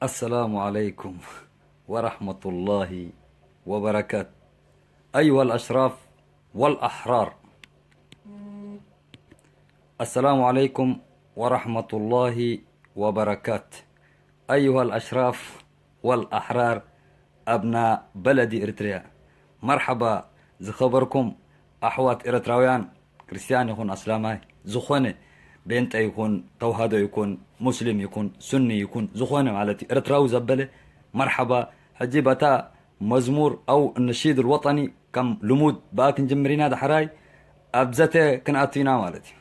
السلام عليكم ورحمة الله وبركاته. أيها الأشراف والأحرار. السلام عليكم ورحمة الله وبركاته. أيها الأشراف والأحرار أبناء بلد إريتريا. مرحبا ዝኸበርኩም ኣሕዋት ኤርትራውያን፣ ክርስትያን ይኹን ኣስላማይ፣ ዝኾነ ቤንጠ ይኹን ተዋህዶ ይኹን ሙስሊም ይኹን ሱኒ ይኹን ዝኾነ ማለት እዩ፣ ኤርትራዊ ዘበለ መርሓባ። ሕጂ በታ መዝሙር ኣው ነሺድ ወጠኒ ከም ልሙድ ብኣ ክንጅምር ኢና። ዳሕራይ ኣብ ዘተ ክንኣቱ ኢና ማለት እዩ።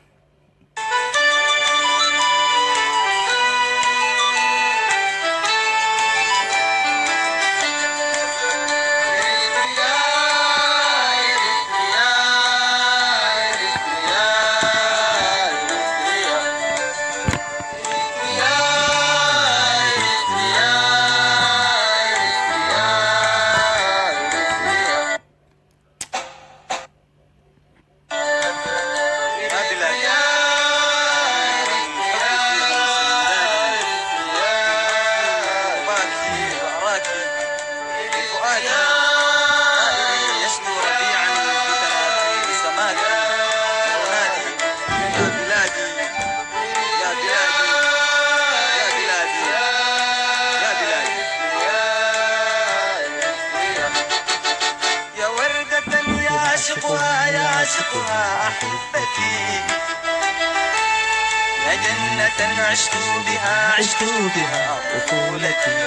يا وردة يعشقها، يعشقها أحبتي. يا جنة عشت بها، عشت بها طفولتي.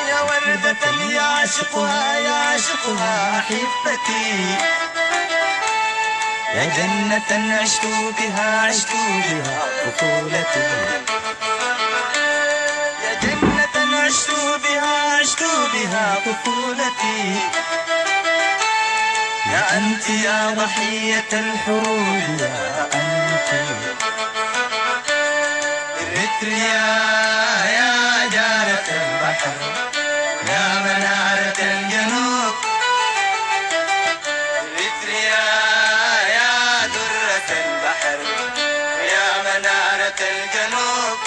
يا وردة يعشقها، يعشقها أحبتي. يا جنة عشت بها، عشت بها طفولتي. يا جنة عشت بها، عشت بها طفولتي. يا أنت يا ضحية الحروب، يا أنت. إريتريا يا جارة البحر، يا منارة الجنوب. إريتريا يا درة البحر، يا منارة الجنوب.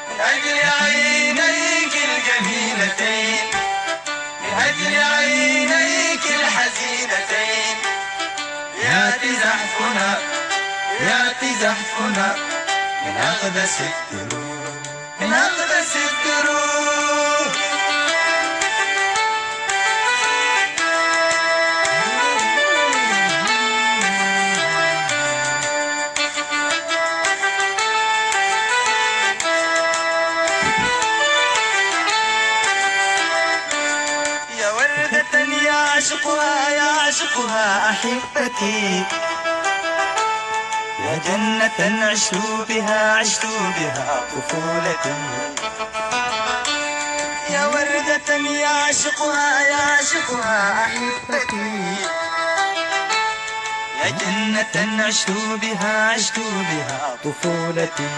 من أجل عينيك الجميلتين، من أجل عينيك الحزينتين، يا تزحفنا، يا تزحفنا من أقدس الدروب، من أقدس الدروب. يا وردة يعشقها، يعشقها أحبتي. يا جنة عشت بها، عشت بها طفولتي. يا وردة يعشقها، يعشقها أحبتي. يا جنة عشت بها، عشت بها طفولتي.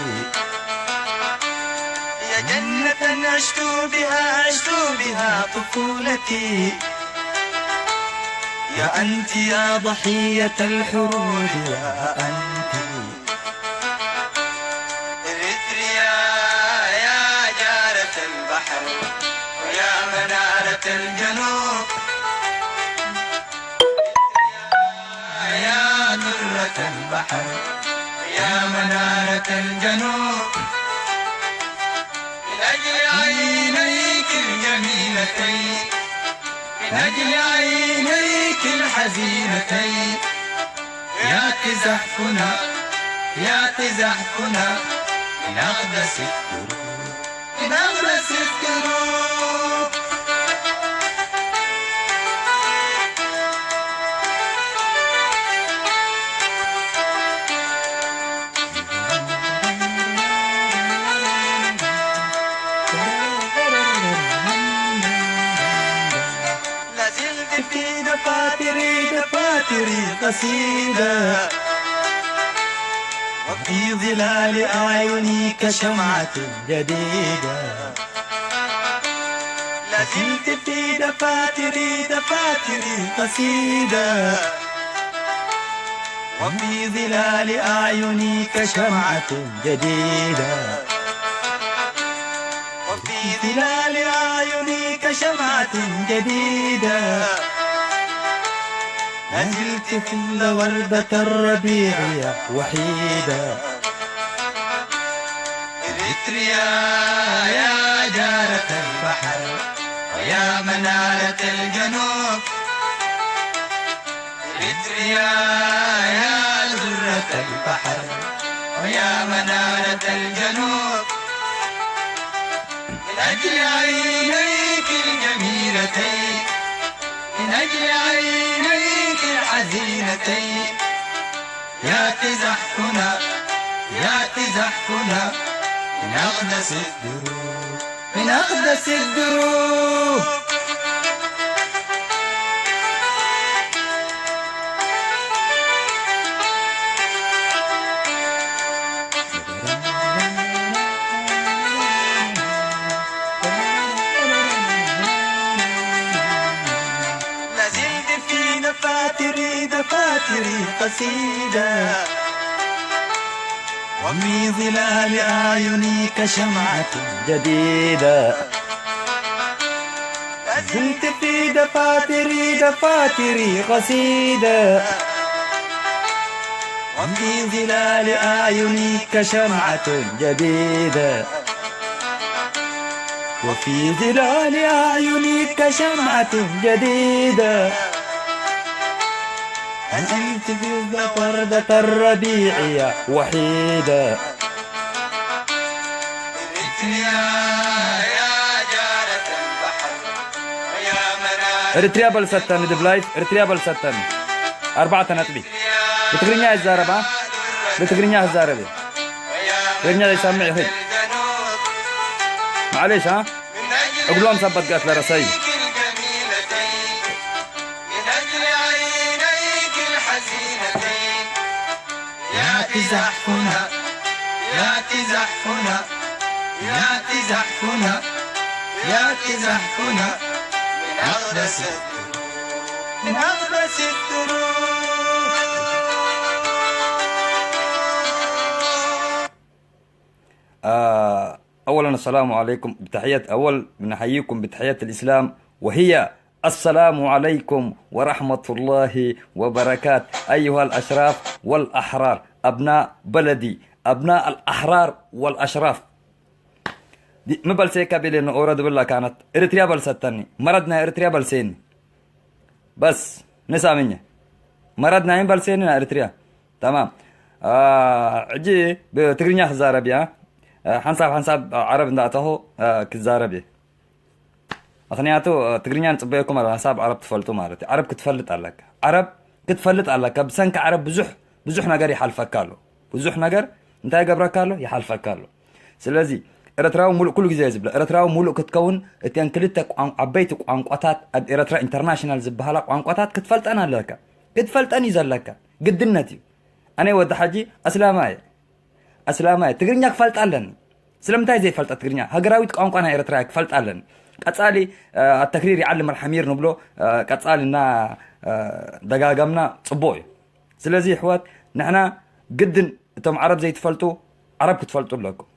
يا جنة عشت بها، عشت بها طفولتي. يا أنت يا ضحية الحروب، يا أنت. إريتريا يا جارة البحر، ويا منارة الجنوب. يا درة البحر، يا منارة الجنوب. من أجل عينيك الجميلتين، من أجل عينيك الحزينتين، يا تزحفنا، يا تزحفنا من أقدس الدروب، من أقدس الدروب. لا زلت في دفاتري، دفاتري قصيدة. وفي ظلال أعيني كشمعة جديدة، لازلت في دفاتري، دفاتري قصيدة. وفي ظلال أعيني كشمعة جديدة، وفي ظلال أعيني كشمعة جديدة. ما زلت في وردة الربيع يا وحيدة. إريتريا يا جارة البحر، ويا منارة الجنوب. إريتريا يا درة البحر، ويا منارة الجنوب. من أجل عينيك الجميلتين، من أجل عينيك الحزينتين، يا تزحفنا، يا تزحفنا من أقدس الدروب، من أقدس الدروب. لازلت في دفاتري، دفاتري قصيدة. وفي ظلال أعيني كشمعة جديدة. لازلت في دفاتري، دفاتري قصيدة. وفي ظلال أعيني كشمعة جديدة. وفي ظلال أعيني كشمعة جديدة. أنت في وردة الربيع يا وحيدة. إريتريا يا جارة البحر، ويا منارة إريتريا بلستن دب لايف، إريتريا بلستن. أربعة نطبي. بتغرينيا الزاربة؟ بتغرينيا الزاربة. ትግርኛ ዘይሰምዕ ይኽእል። ማዕሌሽ፣ አ? እግሎም ሰበት ገት ለረሰይ። يا تزحفنا، يا تزحفنا، يا تزحفنا، يا تزحفنا من أقدس الدروب، من أقدس الدروب. آه، أولًا السلام عليكم بتحية، أول بنحييكم بتحية الإسلام، وهي السلام عليكم ورحمة الله وبركاته، أيها الأشراف والأحرار، أبناء بلدي، أبناء الأحرار والأشراف. دي-، ما بلسيكا بيلين أورا دبلا كانت إريتريا بلستني، مردنا إريتريا بلسين. بس نسامني. مرضنا ينبل سيننا إريتريا. تمام. آه، عجي بتقرينيا خزارة بيا. آه، حنساب، حنساب عرب ندا أتاهو، آه، كزارة بيا. أخنياتو، آه، تقرينيا نتبعكم على حساب عرب تفلتو مالتي. عرب كتفلت عليك. عرب كتفلت عليك. بسنك عرب بزح، بزح نقري حال فكالو. ብዙሕ ነገር እንታይ ይገብረካ ኣሎ? ይሓልፈካ ኣሎ። ስለዚ ኤርትራዊ ሙሉእ፣ ኩሉ ግዜ ዝብለ፣ ኤርትራዊ ሙሉእ ክትከውን እተን ክልተ ቋን-፣ ዓበይቲ ቋንቋታት ኣብ ኤርትራ ኢንተርናሽናል ዝበሃላ ቋንቋታት ክትፈልጠን ኣለካ። ክትፈልጠን እዩ ዘለካ። ግድነት እዩ። ኣነ ወዲ ሓጂ ኣስላማይ እየ። ኣስላማይ እየ። ትግርኛ ክፈልጣ ኣለኒ። ስለምንታይ ዘይፈልጣ ትግርኛ? ሃገራዊት ቋንቋ ናይ ኤርትራ እያ፣ ክፈልጣ ኣለኒ። ቀጻሊ፣ እ፣ ኣተክሪር ይዓልም ኣልሓሚር ንብሎ፣ እ፣ ቀጻሊ እና፣ እ፣ ደጋገምና ጽቡቕ እዩ። ስለዚ ኣሕዋት፣ ንሕና ግድን እቶም ዓረብ ዘይትፈልጡ፣ ዓረብ ክትፈልጡ ኣለኩም።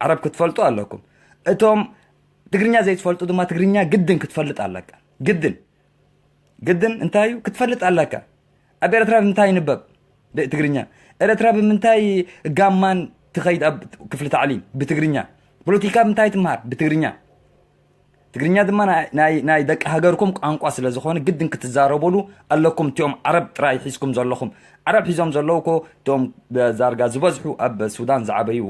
ዓረብ ክትፈልጡ ኣለኩም። እቶም ትግርኛ ዘይትፈልጡ ድማ ትግርኛ ግድን ክትፈልጥ ኣለካ። ግድን። ግድን እንታይ እዩ? ክትፈልጥ ኣለካ። ኣብ ኤርትራ ብምንታይ ይንበብ? ብ-፣ ትግርኛ። ኤርትራ ብምንታይ ጋማን ትኸይድ ኣብ ክፍሊ ታዕሊም? ብትግርኛ። ፖለቲካ ብምንታይ ትምሃር? ብትግርኛ። ትግርኛ ድማ ናይ፣ ናይ፣ ናይ ደቂ ሃገርኩም ቋንቋ ስለ ዝኾነ ግድን ክትዛረቡሉ ኣለኩም። እቲኦም ዓረብ ጥራይ ሒዝኩም ዘለኹም። ዓረብ ሒዞም ዘለዉ እኮ እቶም ዛርጋ ዝበዝሑ ኣብ ሱዳን ዝዓበዩ፣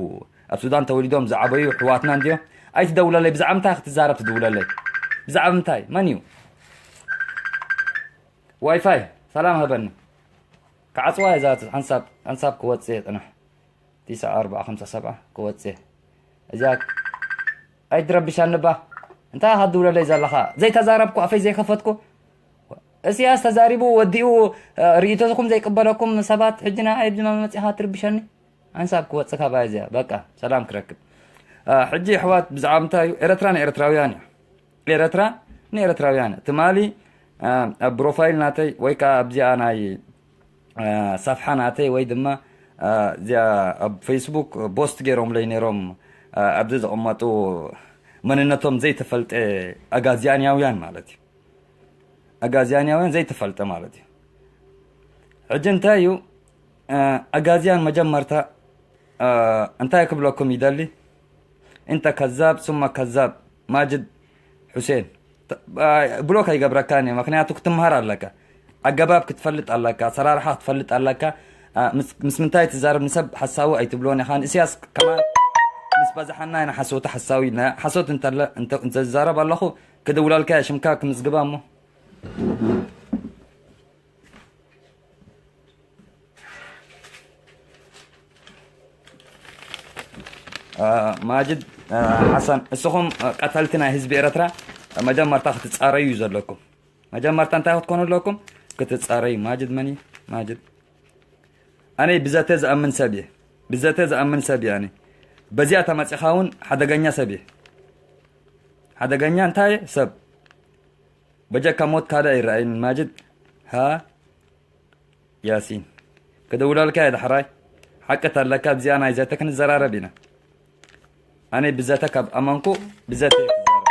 ኣብ ሱዳን ተወሊዶም ዝዓበዩ ኣሕዋትና እንድዮም። ኣይትደውለለይ፣ ብዛዕባ እንታይ ክትዛረብ ትድውለለይ? ብዛዕባ እንታይ? መን እዩ? ዋይፋይ፣ ሰላም ሃበኒ። ክዓጽዋ እያ እዛ ሓንሳብ፣ ሓንሳብ ክወጽእ እየ ጽናሕ። ትስዓ ኣርባዓ ሓምሳ ሰብዓ ክወጽእ። እዚኣ ኣይትረብሻኒ እባ። እንታይ ኢኻ ትድውለለይ ዘለኻ? ዘይተዛረብኩ፣ ኣፈይ ዘይከፈትኩ። እስያስ ተዛሪቡ ወዲኡ፣ እ፣ ርእይቶኹም ዘይቅበለኩም ሰባት፣ ሕጂ ንዓይ ድማ መጺኻ ትርብሸኒ? ሓንሳብ ክወጽእ ካባይ እዚኣ በቃ ሰላም ክረክብ። አ፣ ሕጂ ኣሕዋት ብዛዕባ ምንታይ እዩ? ኤረትራ ንኤረትራውያን እዩ። ኤረትራ ንኤረትራውያን እዩ። ትማሊ፣ አ፣ ኣብ ፕሮፋይል ናተይ ወይ ከኣ ኣብዚኣ ናይ፣ አ፣ ሰፍሓ ናተይ ወይ ድማ፣ አ፣ እዚኣ ኣብ ፌስቡክ ቦስት ገይሮምለይ ነይሮም፣ አ፣ ኣብዚ ዝቕመጡ መንነቶም ዘይተፈልጠ ኣጋዚያንያውያን ማለት እዩ። ኣጋዚያንያውያን ዘይተፈልጠ ማለት እዩ። ሕጂ እንታይ እዩ? አ፣ ኣጋዚያን መጀመርታ፣ አ፣ እንታይ ክብለኩም ይደሊ? እንተ ከዛብ ሱመ ከዛብ ማጅድ ሑሴን። ተ-፣ አ፣ ብሎክ ኣይገብረካን እየ፣ ምኽንያቱ ክትምሃር ኣለካ። ኣገባብ ክትፈልጥ ኣለካ፣ ኣሰራርሓ ክትፈልጥ ኣለካ። አ፣ ምስ፣ ምስ ምንታይ ትዛረብ ንሰብ ሓሳዊ ኣይትብሎን ኢኻ። ንእስያስ ከማን ምስ በዛሓና ኢና ሓሰውቲ ሓሳዊ ኢልና። ሓሶት እንተለ-፣ እንተ-፣ እንተ ዝዛረብ ኣለኹ ክድውለልካ እየ፣ ሽምካ ክምዝግባ እሞ። አ፣ ማጅድ፣ አ፣ ሓሰን፣ እስኹም፣ አ፣ ቀተልቲ ናይ ህዝቢ ኤረትራ፣ አ፣ መጀመርታ ክትጻረዩ እዩ ዘለኩም። መጀመርታ እንታይ ክትኮኑ ኣለኩም? ክትጻረዩ። ማጅድ መን እዩ? ማጅድ። ኣነ ብዘተ ዝኣምን ሰብ እየ። ብዘተ ዝኣምን ሰብ እየ ኣነ። በዚኣ ተመጺኻ እውን ሓደገኛ ሰብ እየ። ሓደገኛ እንታይ ሰብ? በጀካ ሞት ካልእ ኣይረኣይን። ማጅድ። ሃ ያሲን። ክድውለልካ እየ ዳሕራይ። ሓቂ ተለካ ኣብዚኣ ናይ ዘተ ክንዘራረብ ኢና። ኣነ ብዘተ ካብ ኣመንኩ ብዘተ እየ ክዛረብ።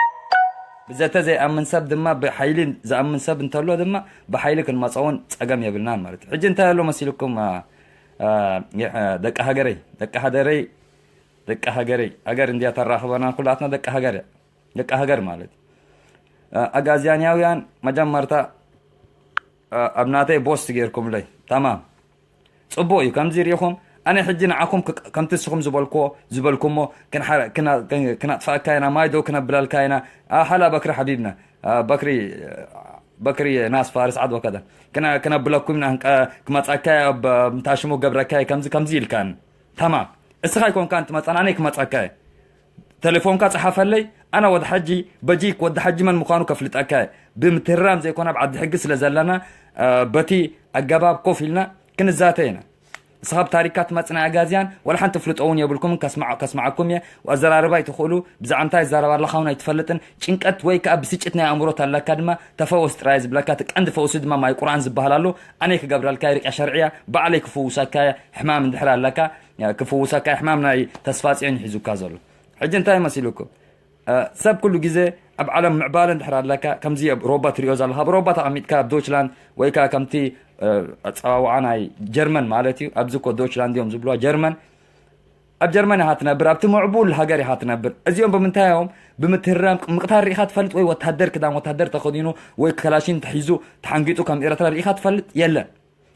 ብዘተ ዘይኣምን ሰብ ድማ ብሓይሊ ዝኣምን ሰብ እንተሎ ድማ ብሓይሊ ክንመፀውን ፀገም የብልናን ማለት እዩ። ሕጂ እንታይ ኣሎ መሲልኩም? አ፣ አ፣ የ-፣ አ፣ ደቂ ሃገረይ፣ ደቂ ሃገረይ፣ ደቂ ሃገረይ፣ ሃገር እንድያ ተራኽበና ኩላትና ደቂ ሃገር እያ። ደቂ ሃገር ማለት እዩ። አ፣ ኣጋዝያንያውያን መጀመርታ፣ አ፣ ኣብ ናተይ ቦስት ጌርኩምለይ። ተማም። ጽቡቕ እዩ። ከምዚ ርኢኹም፣ ኣነ ሕጂ ንዓኹም ክ-፣ ከምቲ ንስኹም ዝበልክዎ፣ ዝበልኩሞ፣ ክንሓ-፣ ክና-፣ ክን-፣ ክናጥፍኣካ ኢና፣ ማይ ዶ ክነብለልካ ኢና? አ፣ ሃላ በክሪ ሓቢብና። አ፣ በክሪ፣ በክሪ ናስ ፋርስ ዓድ ወከዳ። ክነ-፣ ክነብለኩም ኢና፣ ክንቀ-፣ ክመጻካ እየ፣ ኣብ፣ ምታሽሙ ገብረካ እየ፣ ከምዚ፣ ከምዚ ኢልካኒ። ተማም። እስኻ ኣይኮንካን ትመጻን፣ ኣነ ክመጻካ እየ። ተሌፎንካ ጸሓፈለይ፣ ኣነ ወዲ ሓጂ፣ በጂክ ወዲ ሓጂ መን ምዃኑ ከፍልጠካ እየ። ብምትህራም ዘይኮነ ኣብ ዓዲ ሕጊ ስለ ዘለና፣ አ፣ በቲ ኣገባብ ኮፍ ኢልና ክንዛተ ኢና። ንስኻ ብታሪክካ ትመጽእ ናይ ኣጋዝያን ዋላ ሓንቲ ትፍልጦ እውን የብልኩምን፣ ከስምዓ-፣ ከስምዓኩም እየ። ኣዘራርባ ኣይትኽእሉ፣ ብዛዕባ እንታይ ይዛረብ ኣለኻ እውን ኣይትፈልጥን። ጭንቀት ወይ ከኣ ብስጭት ናይ ኣእምሮ ተለካ ድማ ተፈወስ ጥራይ ዝብለካ፣ እቲ ቀንዲ ፈውሲ ድማ ማይ ቁርኣን ዝበሃል ኣሎ። ኣነ ክገብረልካ እየ፣ ርቅያ ሸርዕያ፣ ባዕለይ ክፍውሰካ እየ። ሕማም እንድሕር ኣለካ፣ ክፍውሰካ እየ። ሕማም ናይ ተስፋጽዮን እዩ ሒዙካ ዘሎ። ሕጂ እንታይ መሲልኩም? እ፣ ሰብ ኩሉ ግዜ ኣብ ዓለም ምዕባለ እንድሕር ኣለካ፣ ከምዚ ኣብ ሮባ ትሪኦ ዘለኻ፣ ኣብ ሮባ ተቐሚጥካ ኣብ ዶችላንድ ወይ ከኣ ከምቲ፣ እ፣ ኣጸዋውዓ ናይ ጀርመን ማለት እዩ። ኣብዚ እኮ ዶችላንድ እዮም ዝብልዋ፣ ጀርመን። ኣብ ጀርመን ኢኻ ትነብር፣ ኣብቲ ምዕቡል ሃገር ኢኻ ትነብር። እዚኦም ብምንታይ እዮም? ብምትህራም ምቕታል ርኢኻ ትፈልጥ ወይ ወታደር ክዳን ወታደር ተኸዲኑ ወይ ከላሽን ተሒዙ ተሓንጊጡ ከም ኤረትራ ርኢኻ ትፈልጥ? የለን።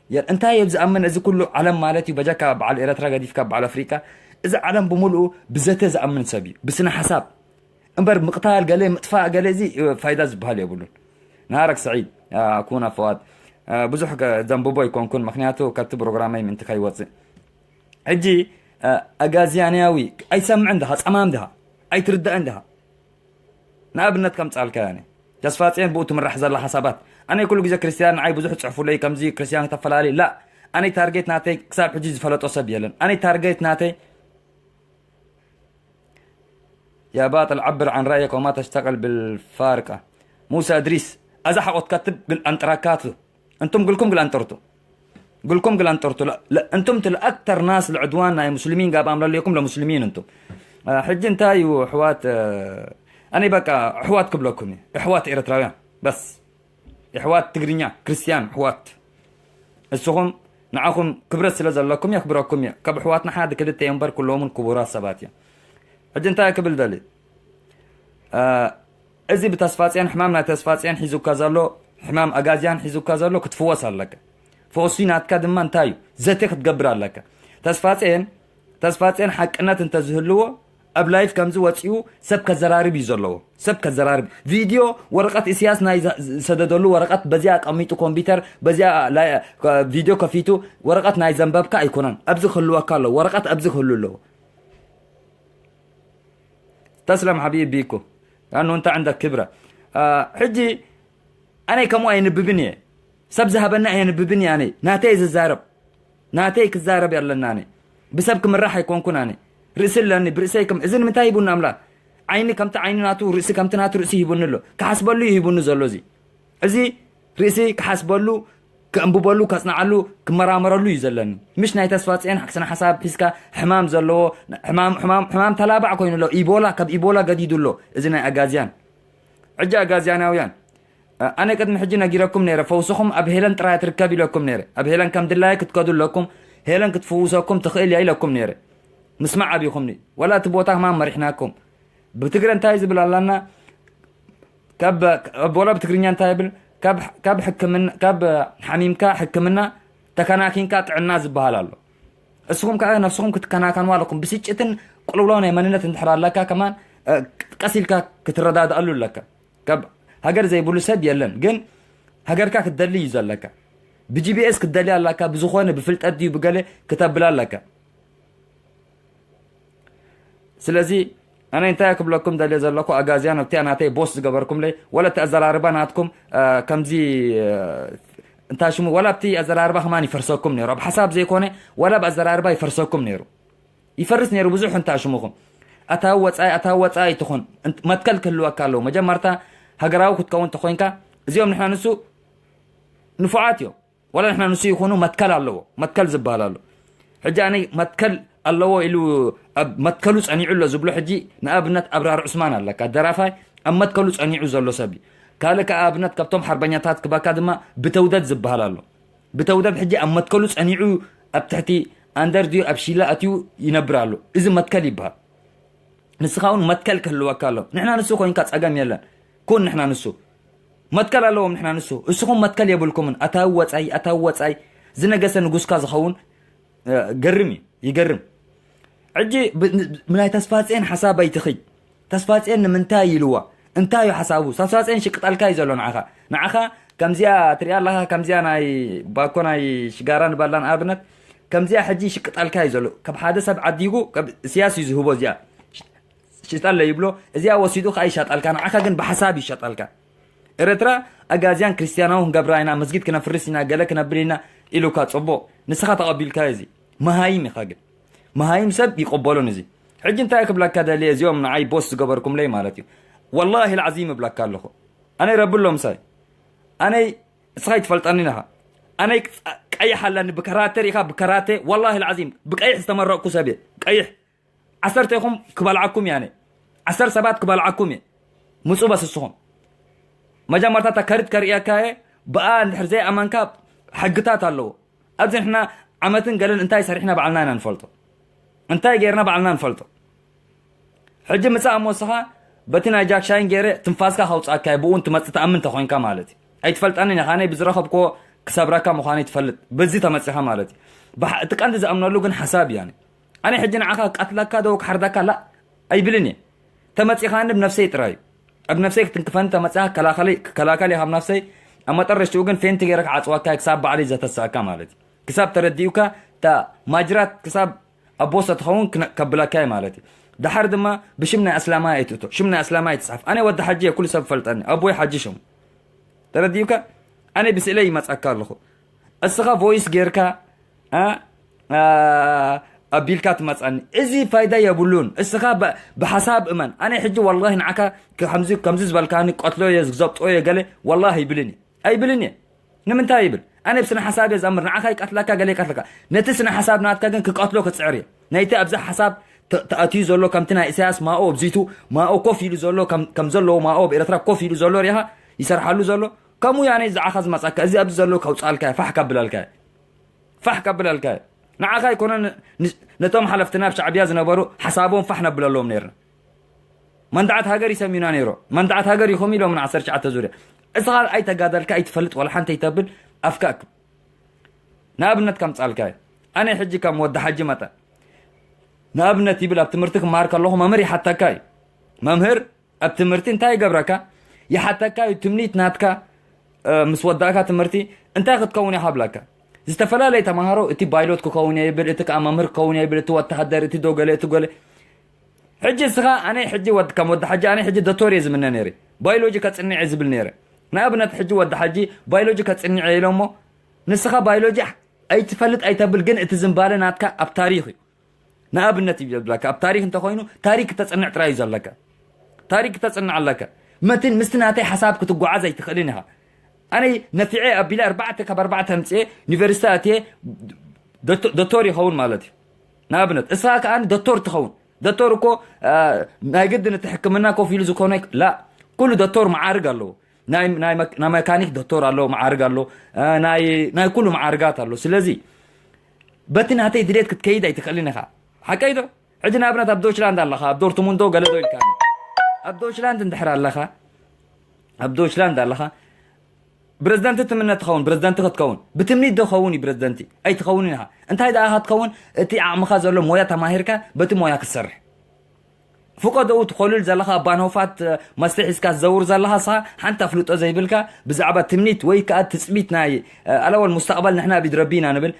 የ-፣ እንታይ እዩ ዝኣምን እዚ ኩሉ ዓለም ማለት እዩ? በጃካ በዓል ኤረትራ ገዲፍካ በዓል ኣፍሪቃ፣ እዚ ዓለም ብምሉኡ ብዘተ ዝኣምን ሰብ እዩ፣ ብስነ ሓሳብ። እምበር ምቕታል ገለ፣ ምጥፋእ ገለ፣ እዚ ፋይዳ ዝበሃል የብሉን። ናረክ ሰዒድ፣ አ፣ ኩና ፈዋድ፣ አ፣ ብዙሕ ከ-፣ ዘንብቦ ኣይኮንኩን፣ ምኽንያቱ ካብቲ ፕሮግራመይ ምእንቲ ከይወጽእ። ሕጂ፣ አ፣ ኣጋዝያንያዊ ኣይሰምዕን ድኻ፣ ጸማም ድኻ፣ ኣይትርዳእን ድኻ። ንኣብነት ከምጻልካ ያኔ፣ ተስፋጽዮን ብኡ ትምራሕ ዘላ ሓሳባት። ኣነ ኩሉ ግዜ ክርስትያን ንዓይ ብዙሕ ጽሕፉለይ፣ ከምዚ ክርስትያን ክተፈላለይ፣ ላ፣ ኣነ ታርጌት ናተይ ክሳብ ሕጂ ዝፈለጦ ሰብ የለን። ኣነ ታርጌት ናተይ يا باطل عبر عن رأيك وما تشتغل بالفارقة. موسى إدريس، أزح أوت كتب قل أنتراكاتو. أنتم قلكم قل أنترتو. قلكم قل أنترتو. لا، لا، أنتم تل أكتر ناس العدوان ناي مسلمين قاب أمر ليكم لمسلمين أنتم. آه، حج انتاي وحوات، آه، أنا بقى حوات قبلكم. حوات إيرتراويان. بس. ኣሕዋት ትግርኛ፣ ክርስትያን ኣሕዋት፣ እስኹም ንዓኹም ክብረት ስለ ዘለኩም የኽብረኩም እየ። ካብ ኣሕዋትና ሓደ ክልተ እዮም እምበር ኩሎምን ክቡራት ሰባት እዮም። ሕጂ እንታይ ክብል ደሊ? እ፣ እዚ ብተስፋጽዮን፣ ሕማም ናይ ተስፋጽዮን ሒዙካ ዘሎ፣ ሕማም ኣጋዝያን ሒዙካ ዘሎ ክትፍወስ ኣለካ። ፈውሲ ናትካ ድማ እንታይ እዩ? ዘተ ክትገብር ኣለካ። ተስፋጽዮን፣ ተስፋጽዮን ሓቅነት እንተዝህልዎ ኣብ ላይፍ ከምዚ ወጺኡ ሰብ ከዘራርብ እዩ ዘለዎ። ሰብ ከዘራርብ። ቪድዮ ወረቐት ኢሳያስ ናይ ዘ-፣ ዝሰደደሉ ወረቐት በዚኣ ኣቐሚጡ ኮምፒውተር፣ በዚኣ ላይ-፣ ቪድዮ ከፊቱ ወረቐት ናይ ዘንበብካ ኣይኮነን። ኣብዚ ክህልወካ ኣለዎ። ወረቐት ኣብዚ ክህሉ ኣለዎ። ተስለም ሓቢቢ ቢኩ። ኣኑ እንተ ዕንደ ክብረ። አ፣ ሕጂ ኣነ ከምኡ ኣይንብብን እየ። ሰብ ዝሃበና ኣየንብብን እየ ኣነ። ናተይ ዝዛረብ። ናተይ ክዛረብ ኣለና ኣነ። ብሰብ ክምራሕ ኣይኮንኩን ኣነ። ርእሲ ኣለኒ፣ ብርእሰይ ከም፣ እዚ ንምንታይ ሂቡኒ ኣምላኽ? ዓይኒ ከምቲ ዓይኒ ናቱ፣ ርእሲ ከምቲ ናቱ ርእሲ ሂቡኒ ኣሎ። ክሓስበሉ እዩ ሂቡኒ ዘሎ እዚ። እዚ ርእሲ ክሓስበሉ፣ ከንብበሉ፣ ከጽንዓሉ፣ ክመራመረሉ እዩ ዘለኒ። ምሽ ናይ ተስፋጽዮን ስነ ሓሳብ ሒዝካ ሕማም ዘለዎ፣ ሕማም፣ ሕማም፣ ሕማም ተላባዕ ኮይኑ ኣሎ። ኢቦላ፣ ካብ ኢቦላ ገዲዱ ኣሎ። እዚ ናይ ኣጋዝያን። ሕጂ ኣጋዝያናውያን፣ ኣነ ቅድሚ ሕጂ ነጊረኩም ነይረ፣ ፈውስኹም ኣብ ሄለን ጥራይ ትርከብ ኢለኩም ነይረ። ኣብ ሄለን ከም ድላየ ክትከዱ ኣለኩም፣ ሄለን ክትፍውሰኩም ትኽእል እያ ኢለኩም ነይረ። ምስማዕ ኣቢኹምኒ። ወላ እቲ ቦታ ህማም መሪሕናኩም። ብትግረ እንታይ ዝብል ኣላና? ካብ፣ ካብ፣ ወላ ብትግርኛ እንታይ ይብል? ካብ፣ ካብ ሕክምና፣ ካብ ሓሚምካ ሕክምና፣ ተከናኪንካ ጥዕና ዝበሃል ኣሎ። እስኹም ከኣ ነፍስኹም ክትከናከንዋ ኣለኩም። ብስጭትን ቅልውላው ናይ መንነት እንድሕር ኣለካ ከማን፣ እ፣ ቀስ ኢልካ ክትረዳድኣሉ ኣለካ። ካብ ሃገር ዘይብሉ ሰብ የለን፣ ግን ሃገርካ ክትደሊ እዩ ዘለካ። ብጂቢኤስ ክትደሊ ኣለካ፣ ብዝኾነ ብፍልጠት ድዩ ብገለ ክተብላ ኣለካ። ስለዚ ኣነ እንታይ ክብለኩም ደልየ ዘለኩ፣ ኣጋዝያን ኣብቲኣ ናተይ ቦስ ዝገበርኩምለይ፣ ወላ እቲ ኣዘራርባ ናትኩም፣ እ፣ ከምዚ፣ እ፣ እንታይ ሽሙ፣ ወላ ኣብቲ ኣዘራርባ ከማን ይፈርሰኩም ነይሩ። ኣብ ሓሳብ ዘይኮነ፣ ወላ ኣብ ኣዘራርባ ይፈርሰኩም ነይሩ። ይፈርስ ነይሩ ብዙሕ እንታይ ሽሙኹም። ኣታዊ ወጻኢ፣ ኣታዊ ወጻኢ ኣይትኹን። እንት-፣ መትከል ክህልወካ ኣለዎ። መጀመርታ ሃገራዊ ክትከውን እንተኾይንካ፣ እዚኦም ንሕና ንሱ ንፉዓት እዮም። ወላ ንሕና ንሱ ይኹኑ መትከል ኣለዎ። መትከል ዝበሃል ኣሎ። ሕጂ ኣነ መትከል ኣለዎ ኢሉ ኣብ መትከሉ ጸኒዑ ኣሎ ዝብሎ ሕጂ ንኣብነት ኣብራር ዑስማን ኣለካ። ደራፋይ ኣብ መትከሉ ጸኒዑ ዘሎ ሰብ እዩ። ካልእ ከኣ ኣብነት ካብቶም ሓርበኛታት ክባካ ድማ ብተውደድ ዝበሃል ኣሎ። ብተውደድ ሕጂ ኣብ መትከሉ ጸኒዑ ኣብ ትሕቲ ኣንደር ድዩ ኣብ ሺላ ኣትዩ ይነብር ኣሎ። እዚ መትከል ይበሃል። ንስኻ እውን መትከል ክህልወካ ኣሎ። ንሕና ንሱ ኮይንካ ጸገም የለን። ኩን ንሕና ንሱ። መትከል ኣለዎም ንሕና ንሱ። እስኹም መትከል የብልኩምን። ኣታዊ ወጻኢ፣ ኣታዊ ወጻኢ። ዝነገሰ ንጉስካ ዝኸውን፣ እ፣ ገርም እዩ። ይገርም። ሕጂ ብ-፣ ብ-፣ ናይ ተስፋጽዮን ሓሳብ ኣይትኺድ። ተስፋጽዮን ንምንታይ ኢልዋ? እንታይ እዩ ሓሳቡ? ተስፋጽዮን ሽቅጠልካ እዩ ዘሎ ንዓኻ። ንዓኻ ከምዚኣ ትሪኣ ኣለኻ፣ ከምዚኣ ናይ ባኮ ናይ ሽጋራ ንባላ ንኣብነት፣ ከምዚኣ ሕጂ ሽቅጠልካ እዩ ዘሎ። ካብ ሓደ ሰብ ዓዲጉ፣ ካብ እስያስ እዩ ዝህቦ እዚኣ። ሽጠለ ይብሎ፣ እዚኣ ወሲዱ ከኣ ይሸጠልካ፣ ንዓኻ ግን ብሓሳብ ይሸጠልካ። ኤረትራ ኣጋዝያን ክርስትያናዊ ክንገብራ ኢና፣ መስጊድ ክነፍርስ ኢና፣ ገለ ክነብል ኢና ኢሉካ ጽቡቕ፣ ንስኻ ተቐቢልካዮ እዚ። መሃይም ኢኻ ግን። መሃይም ሰብ ይቕበሎን እዚ። ሕጂ እንታይ ክብለካ ደልየ፣ እዚኦም ንዓይ ቦስ ዝገበርኩምለይ ማለት እዩ። ወላሂ ልዓዚም እብለካ ኣለኹ። ኣነይ ረቢ ኣሎ ምሳይ። ኣነይ እስኻ ይትፈልጠኒ ኢኻ። ኣነይ ቀይሕ ኣለኒ፣ ብከራተ ሪኢኻ፣ ብከራተ፣ ወላሂ ልዓዚም ብቀይሕ ዝተመረቕኩ ሰብ እየ። ቀይሕ። ዓሰርተ ኢኹም ክበልዓኩም እየ ኣነ። ዓሰርተ ሰባት ክበልዓኩም እየ። ምጹ በስ እስኹም። መጀመርታ እታ ከርት ከርእየካ እየ። ብኣ እንድሕር ዘይኣመንካ ሕግታት ኣለዎ። ኣብዚ ንሕና ዓመትን ገለን እንታይ ሰሪሕና ባዕልና ኢና ንፈልጦ። እንታይ ጌርና ባዕልና ንፈልጦ። ሕጂ ምጻእ እሞ እስኻ በቲ ናይ ጃክሻይን ገይረ ትንፋስካ ከውጻእካ እየ። ብኡ ትመጽእ ትኣምን እንተኾይንካ ማለት እዩ። ኣይትፈልጠንን ኢኻ። ኣነ ብዝረኸብክዎ ክሰብረካ ምዃነይ ትፈልጥ። በዚ ተመጺኻ ማለት እዩ። ብሓ-፣ እቲ ቀንዲ ዝኣምነሉ ግን ሓሳብ እዩ ኣነ። ኣነ ሕጂ ንዓኻ ክቀትለካ ዶ ክሓርደካ ላ ኣይብልን እየ። ተመጺኻኒ ብነፍሰይ ጥራይ እዩ። ኣብ ነፍሰይ ክትንክፈኒ ተመጺኻ ክከላኸለይ-፣ ክከላከል እየ ካብ ነፍሰይ። ኣብ መጠረሽትኡ ግን ፌንቲ ገይረ ክዓጽወካ እየ ክሳብ ባዕለይ ዘተስኣካ ማለት እዩ። ክሳብ ተረዲኡካ እታ ማጅራት ክሳብ ኣቦ ሰ ትኸውን ክነ-፣ ከብለካ እየ ማለት እዩ። ደሓር ድማ ብሽም ናይ ኣስላማይ ኣይትእቶ። ሽም ናይ ኣስላማይ ኣይትጽሓፍ። ኣነ ወዲ ሓጂ እየ፣ ኩሉ ሰብ ፈልጠኒ። ኣቦይ ሓጂ ሽሙ። ተረዲኡካ? ኣነ ብስእለይ ይመጻካ ኣለኹ። እስኻ ቮይስ ጌርካ፣ ኣ፣ ኣ፣ ኣቢልካ ትመጻኒ። እዚ ፋይዳ የብሉን። እስኻ ብ-፣ ብሓሳብ እመን። ኣነ ሕጂ ወላሂ ንዓካ ከምዚ፣ ከምዚ ዝበልካኒ ቀትሎ እየ፣ ዝዘብጦ እየ ገለ፣ ወላሂ ኣይብልን እየ። ኣይብልን እየ። ንምንታይ ይብል? ኣነ ብስነ ሓሳብ እየ ዝኣምር። ንዓኻ ይቀትለካ፣ ገለ ይቀትለካ። ነቲ ስነ ሓሳብ ናትካ ግን ክቀትሎ ክጽዕር እየ። ናይቲ ኣብዚ ሓሳብ ተ-፣ ተኣትዩ ዘሎ፣ ከምቲ ናይ ኢሳያስ ማኦ ኣብዚቱ፣ ማኦ ኮፍ ኢሉ ዘሎ፣ ከም፣ ከም ዘለዎ ማኦ ኣብ ኤርትራ ኮፍ ኢሉ ዘሎ ሪኢኻ ይሰርሓሉ ዘሎ። ከምኡ ያኔ ዝዓኻ ዝመጻካ፣ እዚ ኣብዚ ዘሎ ከውጻልካ፣ ፋሕ ካብላልካ። ፋሕ ከብለልካ እየ። ንዓኻ ኣይኮነን፣ ን-፣ ነቶም ሓለፍትና ኣብ ሻዕብያ ዝነበሩ ሓሳቦም ፋሕ ነብለሎም ነይርና። መንደዓት ሃገር ይሰምዩና ነይሮ። መንደዓት ሃገር ኢኹም ኢሎም ን ዓሰርተ ትሽዓተ ዙርያ። እስኻ ኣይተጋደልካ ኣይትፈልጥ ወላ ሓንቲ ኣይተብል ኣፍካ እክብ። ንኣብነት ከምጻልካ እየ። ኣነ ሕጂ ከም ወዲ ሓጂ መጠን። ንኣብነት ይብል ኣብ ትምህርቲ ክመሃር ከለኹ መምህር ይሓተካ እዩ። መምህር ኣብ ትምህርቲ እንታይ ይገብረካ? ይሓተካ እዩ። ትምኒት ናትካ፣ እ፣ ምስ ወዳእካ ትምህርቲ እንታይ ክትከውን ኢኻ ብለካ። ዝተፈላለየ ተምሃሮ፣ እቲ ባይሎት ክኸውን እየ ይብል፣ እቲ ከኣ መምህር ክኸውን እየ ይብል፣ እቲ ወተሃደር፣ እቲ ዶ ገለ፣ እቲ ገለ። ሕጂ እስኻ፣ ኣነ ሕጂ ወድ-፣ ከም ወዲ ሓጂ፣ ኣነ ሕጂ ዶክተር እየ ዝምነ ነይረ። ባዮሎጂ ከጽንዕ እየ ዝብል ነይረ። ንኣብነት ሕጂ ወዲ ሓጂ ባዮሎጂ ከጽንዕ እየ ኢሎሞ፣ ንስኻ ባዮሎጂ ኣይትፈልጥ ኣይተብል፣ ግን እቲ ዝንባለ ናትካ ኣብ ታሪኽ እዩ። ንኣብነት ይብለካ፣ ኣብ ታሪክ እንተኮይኑ ታሪክ ክተፅንዕ ጥራይ እዩ ዘለካ። ታሪክ ክተፅንዕ ኣለካ። መትን ምስቲ ናተይ ሓሳብ ክትጓዓዝ ኣይትኽእልን ኢኻ። ኣነ ነፊዐ ኣቢለ ኣርባዕተ ካብ ኣርባዕተ ኣምፅኤ ዩኒቨርሲቲ ኣትየ ዶቶ- ዶቶር ይኸውን ማለት እዩ። ንኣብነት እስኻ ከኣ ዶቶር ትኸውን። ዶቶር እኮ አ፣ ናይ ግድን እቲ ሕክምና ኮፍ ኢሉ ዝኾነ ላ፣ ኩሉ ዶቶር መዓርግ ኣለዎ። ናይ ናይ መክ- ናይ መካኒክ ዶቶር ኣሎ፣ መዓርግ ኣሎ። አ፣ ናይ ናይ ኩሉ መዓርጋት ኣሎ። ስለዚ በቲ ናተይ ድሌት ክትከይድ ኣይትኽእልን ኢኻ። ሓቀይ ዶ? ሕጂ ንኣብነት ኣብ ዶችላንድ ኣለኻ፣ ኣብ ዶርትሙንዶ ገለ ዶ ኢልካ፣ ኣብ ዶችላንድ እንድሕር ኣለኻ፣ ኣብ ዶችላንድ ኣለኻ፣ ፕረዚደንት ትምነ ትኸውን፣ ፕረዚደንት ክትከውን ብትምኒት ዶ ኸውን እዩ ፕረዚደንት? ኣይትኸውን ኢኻ። እንታይ ደኣ ክትኸውን? እቲ ዓቕምኻ ዘሎ ሞያ ተማሂርካ በቲ ሞያ ክትሰርሕ። ፍቆ ደኡ ትኾልል ዘለኻ፣ ባንሆፋት መስተ ሒዝካ ትዘውር ዘለኻ፣ ንስኻ ሓንቲ ኣፍልጦ ዘይብልካ ብዛዕባ ትምኒት ወይ ከኣ ትጽቢት ናይ ኣለወል ሙስተቕበል፣ ንሕና ኣብ ኢድ ረቢ ኢና ንብል።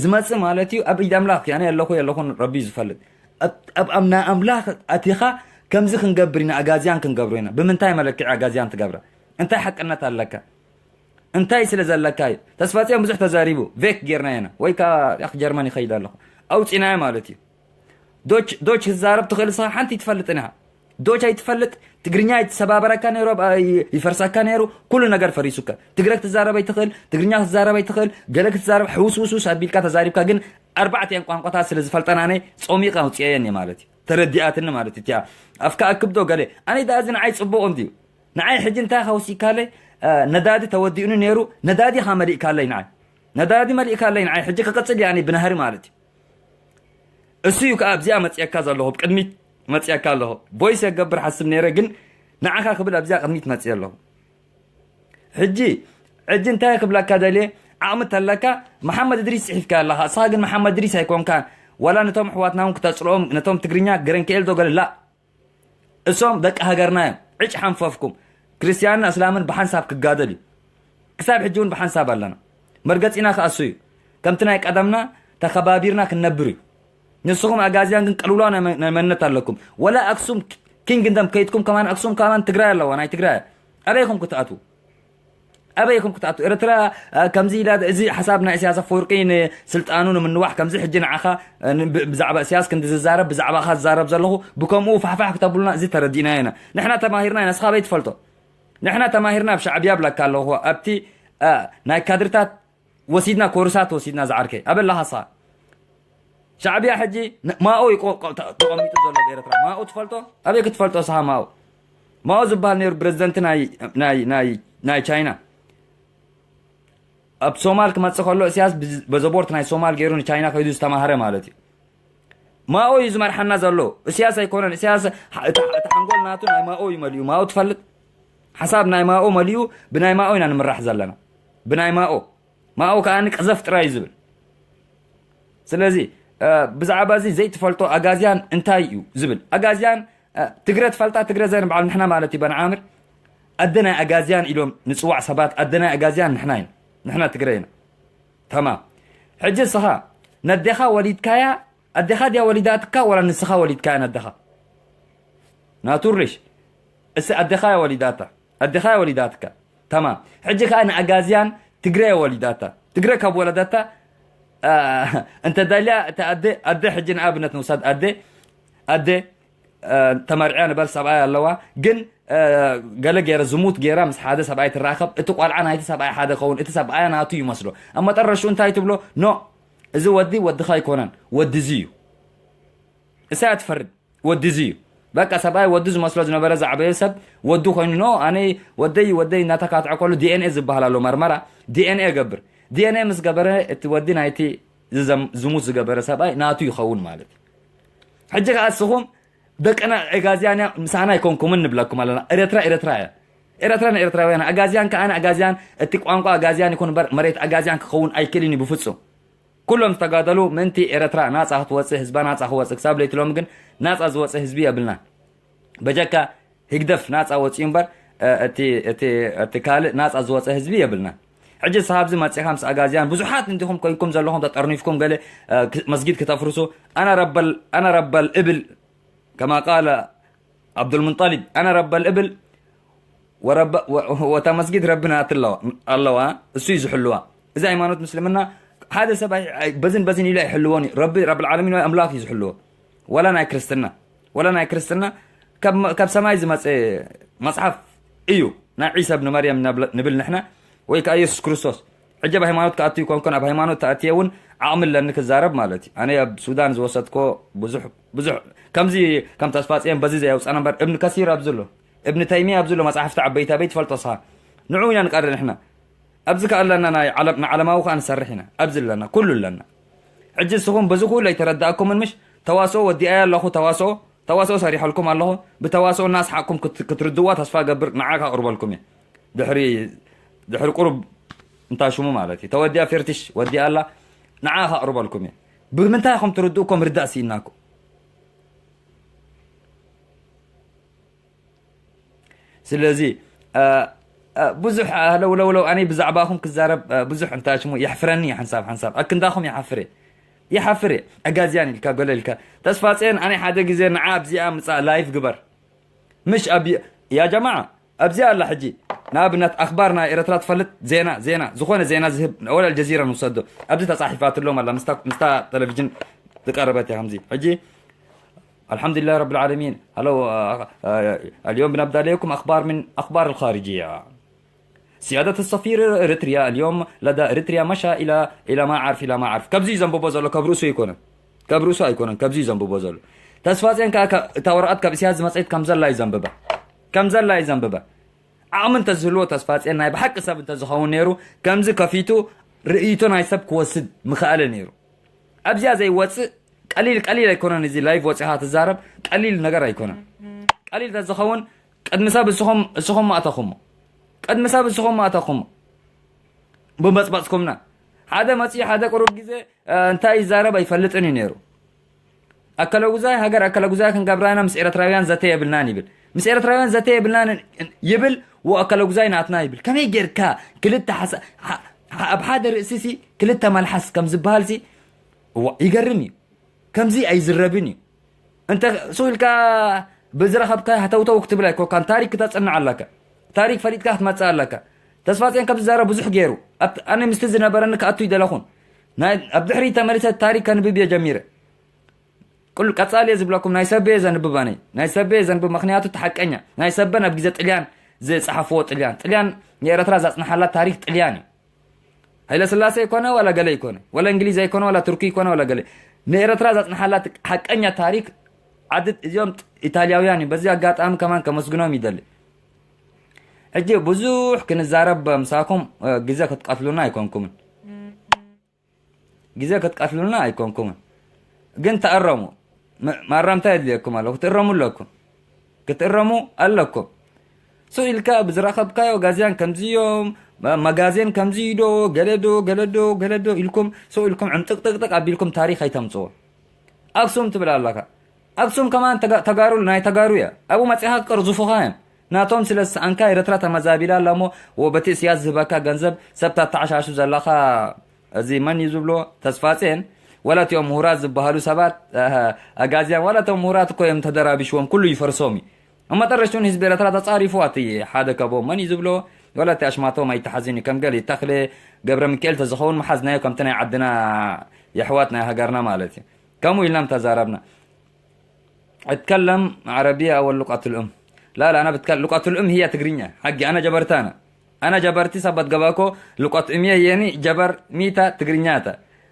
ዝመጽእ ማለት እዩ ኣብ ኢድ ኣምላኽ። ኣነ የለኹ የለኹን፣ ረቢ እዩ ዝፈልጥ። ኣብ ኣብ ኣምና ኣምላኽ ኣቲኻ ከምዚ ክንገብር ኢና፣ ኣጋዝያን ክንገብሮ ኢና። ብምንታይ መለክዒ ኣጋዝያን ትገብራ? እንታይ ሓቅነት ኣለካ? እንታይ ስለ ዘለካ እዩ? ተስፋጽዮን ብዙሕ ተዛሪቡ፣ ቬክ ጌርና ኢና ወይ ከኣ ያኽ ጀርመን ይኸይድ ኣለኹ፣ ኣውጺናዮ ማለት እዩ። ዶች ዶች ክትዛረብ ትኽእል ንስኻ ሓንቲ ኣይትፈልጥን ኢኻ። ዶች ኣይትፈልጥ፣ ትግርኛ ይተሰባበረካ ነይሩ፣ ኣብ- ይ- ይፈርሰካ ነይሩ፣ ኩሉ ነገር ፈሪሱካ። ትግረ ክትዛረብ ኣይትኽእል፣ ትግርኛ ክትዛረብ ኣይትኽእል፣ ገለ ክትዛረብ ሕውስውስውስ ኣቢልካ ተዛሪብካ። ግን ኣርባዕቲኣን ቋንቋታት ስለ ዝፈልጠን ኣነ ጾሚቐ ኣውፅኤየን እየ ማለት እዩ። ተረዲኣትኒ ማለት እዩ። እቲኣ ኣፍካ ኣክብዶ ገለ ኣነ ደኣ እዚ ንዓይ ፅቡቕ እንድዩ። ንዓይ ሕጂ እንታይ ከውሲካለይ? ነዳዲ ተወዲኡኒ ነይሩ፣ ነዳዲ ኢኻ መሊእካለይ ንዓይ፣ ነዳዲ መሊእካለይ ንዓይ። ሕጂ ክቕፅል እየ ኣነ ብናህሪ ማለት እዩ። እሱ እዩ ከዓ ኣብዚኣ መፅየካ ዘለኹ፣ ብቅድሚት መፅየካ ኣለኹ። ቮይስ የገብር ሓስብ ነይረ፣ ግን ንዓኻ ክብል ኣብዚኣ ቅድሚት መፅየ ኣለኹ። ሕጂ ሕጂ እንታይ ክብለካ ደልየ? ዓቕሚ ተለካ መሓመድ እድሪስ ፅሒፍካ ኣለኻ። እስኻ ግን መሓመድ እድሪስ ኣይኮንካን። ዋላ ነቶም ኣሕዋትና እውን ክተፅልኦም፣ ነቶም ትግርኛ ገረንክኤል ዶ ገለ ላ፣ እሶም ደቂ ሃገርና እዮም። ዕጭ ሓንፈፍኩም። ክርስትያንን እስላምን ብሓንሳብ ክጋደል እዩ። ክሳብ ሕጂ እውን ብሓንሳብ ኣለና። መርገፂና ክኣሱ እዩ። ከምቲ ናይ ቀደምና ተኸባቢርና ክንነብር እዩ። ንስኹም ኣጋዝያን ግን ቅልውላው ናይ መ- ናይ መንነት ኣለኩም። ወላ ኣክሱም ኪንግደም ከይድኩም ከማን ኣክሱም ከማን ትግራይ ኣለዋ፣ ናይ ትግራይ። ኣበይኩም ክትኣትዉ? ኣበይኩም ክትኣትዉ? ኤርትራ አ፣ ከምዚ ኢላ፣ እዚ ሓሳብ ናይ ኢሳያስ ኣፈወርቂ ንስልጣኑ ንምንዋሕ ከምዚ ሕጂ ንዓኻ አ፣ ን- ብ- ብዛዕባ ኢሳያስ ክንዲ ዝዛረብ ብዛዕባኻ ዝዛረብ ዘለኹ ብከምኡ ፋሕፋሕ ክተብሉና እዚ ተረዲእናዮ ኢና። ንሕና ተማሂርና ኢና፣ ንስኻ ኣበይ ትፈልጦ? ንሕና ተማሂርና ኣብ ሻዕብያ ብለካ ኣለኹ፣ ኣብቲ አ፣ ናይ ካድርታት ወሲድና፣ ኮርሳት ወሲድና። ዝዓርከይ ኣበላኻ ስኻ ሻዕብያ ሕጂ ን- ማኦ እዩ ቆ- ቆ- ተ- ተቐሚጡ ዘሎ ኣብ ኤርትራ። ማኦ ትፈልጦ? ኣበይ ክትፈልጦ ስኻ ማኦ? ማኦ ዝበሃል ነይሩ ፕረዚደንት ናይ ናይ ናይ ናይ ቻይና። ኣብ ሶማል ክመጽእ ከሎ እስያስ ብዝ- በዘቦርት ናይ ሶማል ገይሩ ንቻይና ከይዱ ዝተማሃረ ማለት እዩ። ማኦ እዩ ዝመርሓና ዘሎ፣ እስያስ ኣይኮነን። እስያስ ሓ- እቲ እቲ ሓንጎል ናቱ ናይ ማኦ እዩ መሊኡ። ማኦ ትፈልጥ? ሓሳብ ናይ ማኦ መሊኡ። ብናይ ማኦ ኢና ንምራሕ ዘለና፣ ብናይ ማኦ። ማኦ ከኣ ቅዘፍ ጥራይ እዩ ዝብል። ስለዚ እ፣ ብዛዕባ እዚ ዘይትፈልጦ ኣጋዝያን እንታይ እዩ ዝብል፣ ኣጋዝያን እ፣ ትግረ ትፈልጣ? ትግረ ዘን በዓል ንሕና ማለት እዩ በንዓምር ኣደ ናይ ኣጋዝያን ኢሎም ንጽዋዕ ሰባት። ኣደ ናይ ኣጋዝያን ንሕና ኢና፣ ንሕና ትግረ ኢና። ተማም። ሕጂ እስኻ ነዴኻ ወሊድካያ፣ ኣዴኻ ድያ ወሊዳትካ ወላ ንስኻ ወሊድካያ ነዴኻ? ናቱርሊሽ። እሲ ኣዴኻ እያ ወሊዳታ፣ ኣዴኻ እያ ወሊዳትካ። ተማም። ሕጂ ከኣ ንኣጋዝያን ትግረ እያ ወሊዳታ። ትግረ ካብ ወለደታ አ፣ እንተ ደልያ እታ ኣደ ኣደ ሕጂ ንኣብነት ንውሰድ፣ ኣደ ኣደ አ፣ ተመርዕያ ንበል፣ ሰብኣይ ኣለዋ። ግን አ፣ ገለ ገይረ ዝሙት ገይራ ምስ ሓደ ሰብኣይ ትራኸብ፣ እቲ ቆልዓ ናይቲ ሰብኣይ ሓደ ኸውን፣ እቲ ሰብኣያ ናቱ ይመስሎ። ኣብ መጠረሽኡ እንታይ ትብሎ? ኖ፣ እዚ ወዲ ወድኻ ኣይኮነን፣ ወዲ እዚ እዩ። እሳ እያ ትፈርድ። ወዲ እዚ እዩ። በቃ ሰብኣይ ወዲ ዝመስሎ ዝነበረ፣ ዝዓበየ ሰብ ወዲ ኮይኑ፣ ኖ፣ ኣነ ወደይ ወደይ እናተካትዐ ከሎ ዲ ኤን ኤ ዝበሃል ኣሎ፣ መርመራ ዲ ኤን ኤ ገብር። ዲ ኤን ኤ ምስ ገበረ እቲ ወዲ ናይቲ ዝዘም- ዝሙት ዝገበረ ሰብኣይ ናቱ ይኸውን ማለት እዩ። ሕጂ ከኣ እስኹም ደቅና ኤጋዝያን እያ ምሳና ኣይኮንኩምን ንብለኩም ኣለና። ኤረትራ ኤረትራ እያ። ኤረትራ ንኤርትራውያን፣ ኣጋዝያን ከኣ ንኣጋዝያን፣ እቲ ቋንቋ ኣጋዝያን ይኹን እምበር መሬት ኣጋዝያን ክኸውን ኣይክእልን እዩ ብፍጹም። ኩሎም ዝተጋደሉ ምእንቲ ኤረትራ ናጻ ክትወጽእ፣ ህዝባ ናጻ ክወጽእ። ክሳብ ለይቲ ሎሚ ግን ናጻ ዝወጽእ ህዝቢ የብልና። በጀካ ህግደፍ ናጻ ወጽዩ እምበር እ፣ እቲ እቲ እቲ ካልእ ናጻ ዝወጸ ህዝቢ የብልና። ሕጂ ንስኻ ኣብዚ መጺኻ ምስ ኣጋዝያን ብዙሓት እንዲኹም ኮይንኩም ዘለኹም ተጠርኒፍኩም ገለ እ፣ ክ- መስጊድ ክተፍርሱ ኣና ረበል ኣና ረበል እብል ከማ ቃለ ዓብዱልሙንጠሊብ ኣና ረበል እብል ወረበ- ወ- ወታ መስጊድ ረቢ ናት ኣለዋ ኣለዋ፣ እሱ እዩ ዝሕልዋ። እዚ ሃይማኖት ምስልምና ሓደ ሰብ ኣይ- ኣይ- በዝን በዝን ኢሉ ኣይሕልዎን እዩ። ረቢ ረብል ዓለሚን ወይ ኣምላኽ እዩ ዝሕልዎ። ወላ ናይ ክርስትና፣ ወላ ናይ ክርስትና ካብ፣ ካብ ሰማይ ዝመጸ መጽሓፍ እዩ። ናይ ዒሳ እብኒ መርየም ነብለ-፣ ንብል ንሕና፣ ወይ ከኣ የሱስ ክርስቶስ። ሕጂ ኣብ ሃይማኖት ክኣቱ ይኮንኩን፣ ኣብ ሃይማኖት ተኣትየ እውን ዓቕሚ ኣለኒ ክዛረብ ማለት እዩ። ኣነ ኣብ ሱዳን ዝወሰድኮ ብዙሕ፣ ብዙሕ፣ ከምዚ ከም ተስፋጽዮን በዚ ዘየውጻና እምበር፣ እብኒ ከሲር ኣብዚ ኣሎ፣ እብኒ ተይሚያ ኣብዚ ኣሎ፣ መጻሕፍቲ ዓበይቲ ኣበይ ትፈልጦ ንስኻ? ንዑ ኢና ንቀሪ ንሕና። ኣብዚ ከኣ ኣለና ናይ ዓለም፣ ንዓለማዊ ከኣ ንሰርሕ ኢና። ኣብዚ ኣለና፣ ኩሉ ኣለና። ሕጂ ንስኹም በዚ ኩሉ ኣይተረዳእኩምን ምሽ? ተዋስኦ ወዲኣያ ኣለኹ፣ ተዋስኦ፣ ተዋስኦ ሰሪሐልኩም ኣለኹ። ብተዋስኦ እናስሓቅኩም ክት-፣ ክትርድዋ ተስፋ ገብር፣ ንዓ ከቕርበልኩም እየ። ድሕሪ፣ ድሕሪ ቁሩብ እንታ ሽሙ ማለት እዩ። ተወዲኣ ፌርትሽ ወዲኣ ኣላ፣ ንዓ ከቕርበልኩም እየ። ብምንታይ ኢኹም ትርድኡ እኮ ምርዳእ ስኢናኩም። ስለዚ፣ አ፣ አ፣ ብዙሕ፣ አ፣ ለውለውለው፣ ኣነ ብዛዕባኹም ክዛረብ፣ አ፣ ብዙሕ እንታይ ሽሙ የሕፍረኒ እዩ፣ ሓንሳብ ሓንሳብ። ኣክንዳኹም ይሓፍር እየ። ይሓፍር እየ። ኣጋዝያን ኢልካ፣ ገለ ኢልካ። ተስፋጽዮን፣ ኣነ ሓደ ግዜ ንዓ ኣብዚኣ ምጻእ ላይፍ ግበር። ምሽ ኣብ፣ ያ ጀማዓ፣ ኣብዚኣ ኣላ ሕጂ። ንኣብነት ኣኽባር ናይ ኤረትራ ትፈልጥ፣ ዜና፣ ዜና፣ ዝኾነ ዜና ዝህብ፣ ወላ ኣልጀዚራ ንውሰዶ። ኣብዚ ተጻሒፋትሎም ኣላ፣ ምስታ፣ ምስታ ቴሌቪዥን ዝቀረበት እያ ከምዚ። ሕጂ الحمد لله رب العالمين. هلو، آه، آه، اليوم بنبدأ عليكم أخبار من أخبار الخارجية. سيادة السفير إريتريا اليوم لدى إريتريا مشى إلى، إلى ما أعرف، إلى ما أعرف. كبزي زنبوبو زلو، كبروسو يكونن. كبروسو يكونن، كبزي زنبوبو زلو. تسفازين كا، كا، تا ورقات كبسياز مسعيد كمزل لا يزنببا. كمزل لا يزنببا. ዓቕሚ እንተዝህልዎ ተስፋጽዮን ናይ ብሓቂ ሰብ እንተዝኸውን ነይሩ፣ ከምዚ ከፊቱ ርእይቶ ናይ ሰብ ክወስድ ምኽኣለ ነይሩ። ኣብዚኣ ዘይወጽእ ቀሊል ቀሊል ኣይኮነን። እዚ ላይቭ ወጺኻ ትዛረብ ቀሊል ነገር ኣይኮነን። ቀሊል ተዝኸውን ቅድሚ ሰብ እስኹም፣ እስኹም ማእተኹሞ። ቅድሚ ሰብ እስኹም ማእተኹሞ። ብመጽመጽኩምና። ሓደ መጺኡ ሓደ ቁሩብ ግዜ፣ እ፣ እንታይ ይዛረብ ኣይፈልጥን እዩ ነይሩ። ኣከለጉዛይ ሃገር ኣከለጉዛይ ክንገብራ ኢና፣ ምስ ኤርትራውያን ዘተ የብልናን ይብል። ምስ ኤርትራውያን ዘተ የብልናን ይብል፣ ወኣከለጉዛይ ናትና ይብል። ከመይ ጌርካ ክልተ ሓሳ-፣ ሓ-፣ ሓ-፣ ኣብ ሓደ ርእሲሲ ክልተ መልሓስ ከም ዝበሃልሲ፣ እዋ፣ ይገርም እዩ። ከምዚ ኣይዝረብን እዩ። እንተ ሱቕ ኢልካ ብዝረኸብካዮ ሃተውተው ክትብል ኣይኮንካን፣ ታሪክ ክተጽንዕ ኣለካ። ታሪክ ፈሊጥካ ክትመጽእ ኣለካ። ተስፋጽዮን ከም ዝዛረብ ብዙሕ ገይሩ። ኣብቲ፣ ኣነ ምስቲ ዝነበረኒ ክኣቱ ይደለኹን። ናይ፣ ኣብ ድሕሪት ተመሊሰ ታሪክ ከንብብ እየ ጀሚረ። ቁል-፣ ቀጻሊ እየ ዝብለኩም፣ ናይ ሰበ እየ ዘንብብ ኣነ። ናይ ሰበ እየ ዘንብብ፣ ምኽንያቱ እቲ ሓቀኛ። ናይ ሰበ ኣብ ግዜ ጥልያን ዝጸሓፍዎ ጥልያን። ጥልያን ንኤረትራ ዘጽንሓላ ታሪክ ጥልያን እዩ። ሃይለ ስላሴ ይኮነ ዋላ ገለ ይኮነ፣ ዋላ እንግሊዝ ኣይኮነ ዋላ ቱርኪ ይኮነ ዋላ ገለ፣ ንኤረትራ ዘጽንሓላ ት-፣ ሓቀኛ ታሪክ ዓዲ እዚኦም ጥ-፣ ኢታልያውያን እዩ። በዚ ኣጋጣሚ ከማን ከመስግኖም ይደሊ። ሕጂ ብዙሕ ክንዛረብ ምሳኩም፣ እ፣ ግዜ ክትቀትሉና ኣይኮንኩምን። ግዜ ክትቀትሉና ኣይኮንኩምን። ግን ተኣረሙ። መ-፣ ማረምታ የድልየኩም ኣሎ። ክትእረሙ ኣለኩም። ክትእረሙ ኣለኩም። ሱቕ ኢልካ ብዝረኸብካዮ ጋዝያን ከምዚ እዮም፣ መ-፣ መጋዜን ከምዚ እዩ ዶ፣ ገለ ዶ፣ ገለ ዶ፣ ገለ ዶ ኢልኩም፣ ሱቕ ኢልኩም ዕምጥቅጥቅጥቅ ኣቢልኩም ታሪኽ ኣይተምጽዎ። ኣክሱም ትብል ኣለኻ። ኣክሱም ከማን ተጋ-፣ ተጋሩ፣ ናይ ተጋሩ እያ። ኣብኡ መጺኻ ክቅርዝፉኻ እዮም። ናቶም ስለ ዝሰኣንካ ኤረትራ ተመዛቢላ ኣላ እሞ፣ ወ-፣ በቲ እስያስ ዝህበካ ገንዘብ ሰብ ታተዓሻሹ ዘለኻ፣ እዚ መን እዩ ዝብሎ? ተስፋጼን፣ ወላ እቲኦም ምሁራት ዝበሃሉ ሰባት፣ ኣህ፣ ኣጋዝያን፣ ወላ እቶም ምሁራት እኮ እዮም ተደራቢሽዎም፣ ኩሉ ይፈርሶም እዩ። ኣብ መጠረሽቱን ህዝቢ ኤረትራ ተጻሪፉ፣ ኣቲ ሓደ ከቦ መን እዩ ዝብሎ? ወላ እቲ ኣሽማቶም ኣይተሓዝን እዩ። ከም ገሊ ተኽለ ገብረ ሚካኤል ተዝኸውን መሓዝናዮ፣ ከምቲ ናይ ዓድና የሕዋት ናይ ሃገርና ማለት እዩ። ከምኡ ኢልና ምተዛረብና። اتكلم عربية أو لغة الأم؟ لا، لا، أنا بتكلم لغة الأم هي ትግርኛ። ሓቂ ኣነ ጀበርታ ኣነ። ኣነ ጀበርቲ ሰባት ገባኮ لغة أمي የኒ ጀበር ሚታ ትግርኛታ።